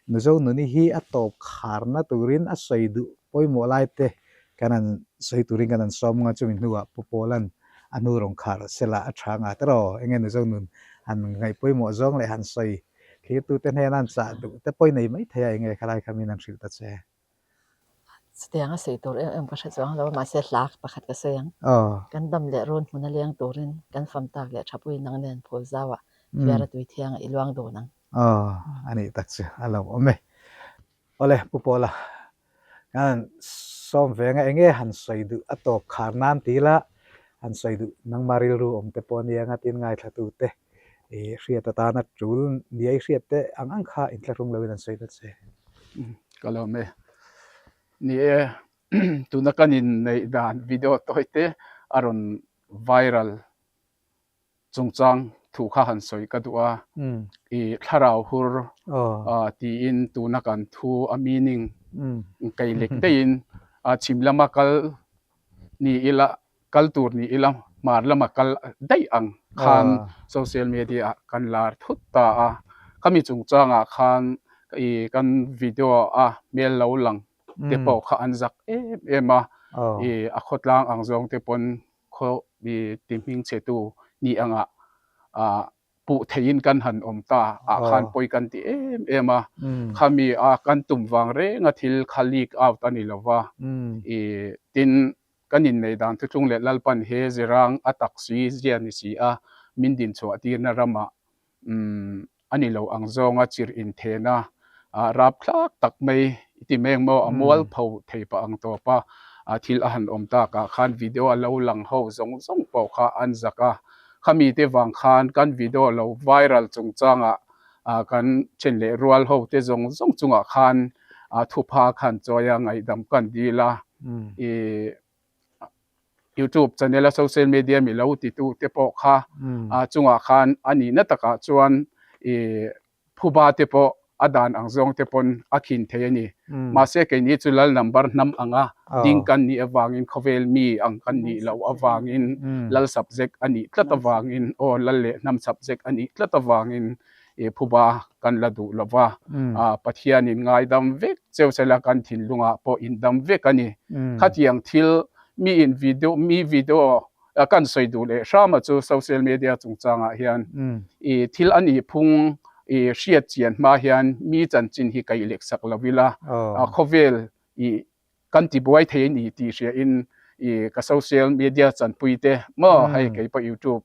Mizo nuni hi a tawp kharna turin a sawi duh pawimawh lai te kan han sawi turin kan han sawm nga chumi hnuah Pu Pawla'n a hnu rawn khar sela a tha nga tiraw enge Mizo nun han ngaih pawimawh zawng leh han sawi thlirtute hnena an chah duh te pawh i nei maithei a enge khalai kha min han hrilh ta che. Chutiang a sawi tur em em ka hre chuang lo a, mahse hla pakhat ka sawi ang. Kan dam leh run hmun a leng turin kan fam tak leh thapui nang nen phul zauah fiara tui thianga i luang dun ang. Aw, a nih tak chu a lo awm e. Awle, Pu Pawla, kan sawm ve anga enge han sawi duh a tawp khar nan ti ila, han sawi duh nangma rilru awm te pawh ania ngatin ngaithla tu te i hriat atana tul nia i hriat te ang ang kha inthlahrung loin an sawi ta che. Ka lawm e. Ni e, tuna kan inneih dan video tawi te a rawn viral chungchang thu kha han sawi ka duh a. I thlarau hur tiin tuna kan thu a meaning kei lek deihin chhim lama kal ni ila kal tur ni ila hmar lama kal daih ang khan social media ah kan lar thut ta a, khami chungchangah khan ih kan video a hmel lo lang te pawh kha an zak em em a, ih a khawtlang ang zawng te pawn khaw ih ti hming chhe tu ni angah ah puh theihin kan han awm ta ah khan pawi kan ti em em a, khami a kan tum vang reng a thil kha leak out a ni lo va, ih tin kan inneih dan thuthlung leh Lalpan he zirang a tak si zia ni si a min din chhuah tirna ramah umm a ni lo ang zawnga chirh inthena ah rapthlak tak mai i ti meng maw a mual pho thei pah ang tawp a, thil a han awm tak ah khan video a lo lang ho zawng zawng pawh kha an zak a. Khami te vang khan kan video lo viral chungchangah kan then leh rual ho te zawng zawng chungah khan thupha khan chawi a ngaihdam kan dil a, ih youtube channel a social media mi lo titu te pawh kha chungah khan a nihna takah chuan ih Phuba te pawh a dan ang zawng te pawn a khin thei a ni. Mahse keini chu lal number hnam anga ding kan nih avangin khawvel mi ang kan nih loh avangin lal subject a nih tlat avangin aw lal leh hnam subject a nih tlat avangin ih phuba kan la duh lo va. Pathianin ngaidam vek cheu sela kan thinlungah pawh indam vek a ni. Khatiang thil mi in video mi video Kan sawi duh leh hrama chu social media chungchangah hian i thil a nih phung i hriat chian hma hian mi chanchin hi kaih lek sak lo ila khawvel i kan ti buai thei a ni tih hria in i ka social media chanpui te maw hei kei pawh youtube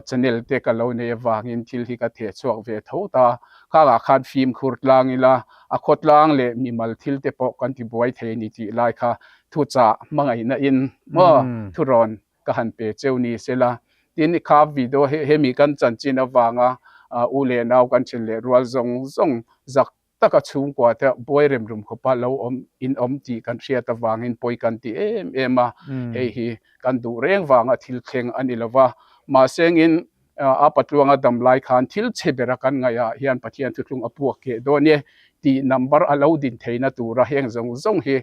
channel te ka lo nei avangin thil hi ka theh chhuak ve tho ta khangah khan fimkhur tlang ila a khawtlang leh mimal thil te pawh kan ti buai thei a ni tih lai kha thuchah hmangaihna in maw thurawn ka han pe cheu ni sela tin kha video he hemi kan chanchin avanga u leh nau kan then leh rual zawng zawng zak taka chhungkua te buai rem rum khawpa lo awm in awm tih kan hriat avangin pawi kan ti em em a hei hi kan duh reng vanga thil thleng a ni lova mahsengin A patluanga dam lai khan thil chhe bera kan ngaihah hian Pathian thuthlung a puak keh dawn e tih number a lo din theihna tura heng zawng zawng hi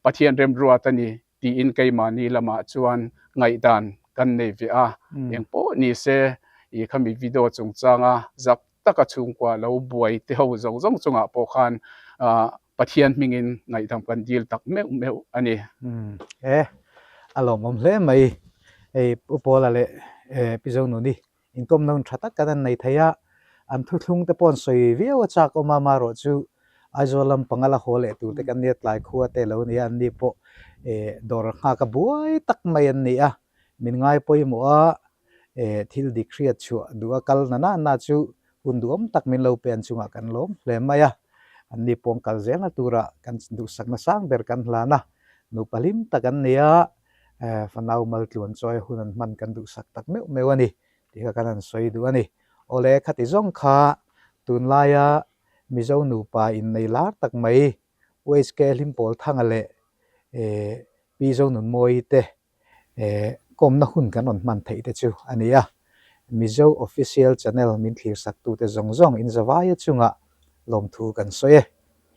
Pathian remruat a ni tiin keimahni lamah chuan ngaihdan kan nei ve a. Engpawh ni se khami video chungchanga zak taka chhungkua lo buai te ho zawng zawng chungah pawh khan Pathian hmingin ngaihdam kan dil tak meuh meuh a ni. E, a lawmawm hle mai. Hei Pu Pawla leh Pi Zonuni inkawmna hun tha tak kan an nei thei a, an thuthlung te pawh an sawi viau a chak awm a, amaherawh chu Aizawl lam panga la haw leh tur te kan nia, tlai khua te lo nia, anni pawh. Eh dawr nghak a buai tak mai an ni a, min ngai pawimawh a, eh thil dik hriat chhuah duh a kal na na na chu hun duhawm tak min lo pe an chungah kan lawm hle mai a, an ni pawng kal zelna tura kan duhsakna sang ber kan hlan a, nupa hlim tak an ni a, eh fanau maltluan chawi hun an hman kan duhsak tak meuh meuh a ni tih kha kan han sawi duh a ni. Awle khati zawng kha tunlaia Mizo nupa innei lar tak mai UHK Hlimpawl Thanga leh Pi Zonunmawii te kawmna hun kan rawn hman theih te chu a ni a. Mizo Official Channel min thlir saktute zawng zawng in zavaia chungah lawmthu kan sawi e.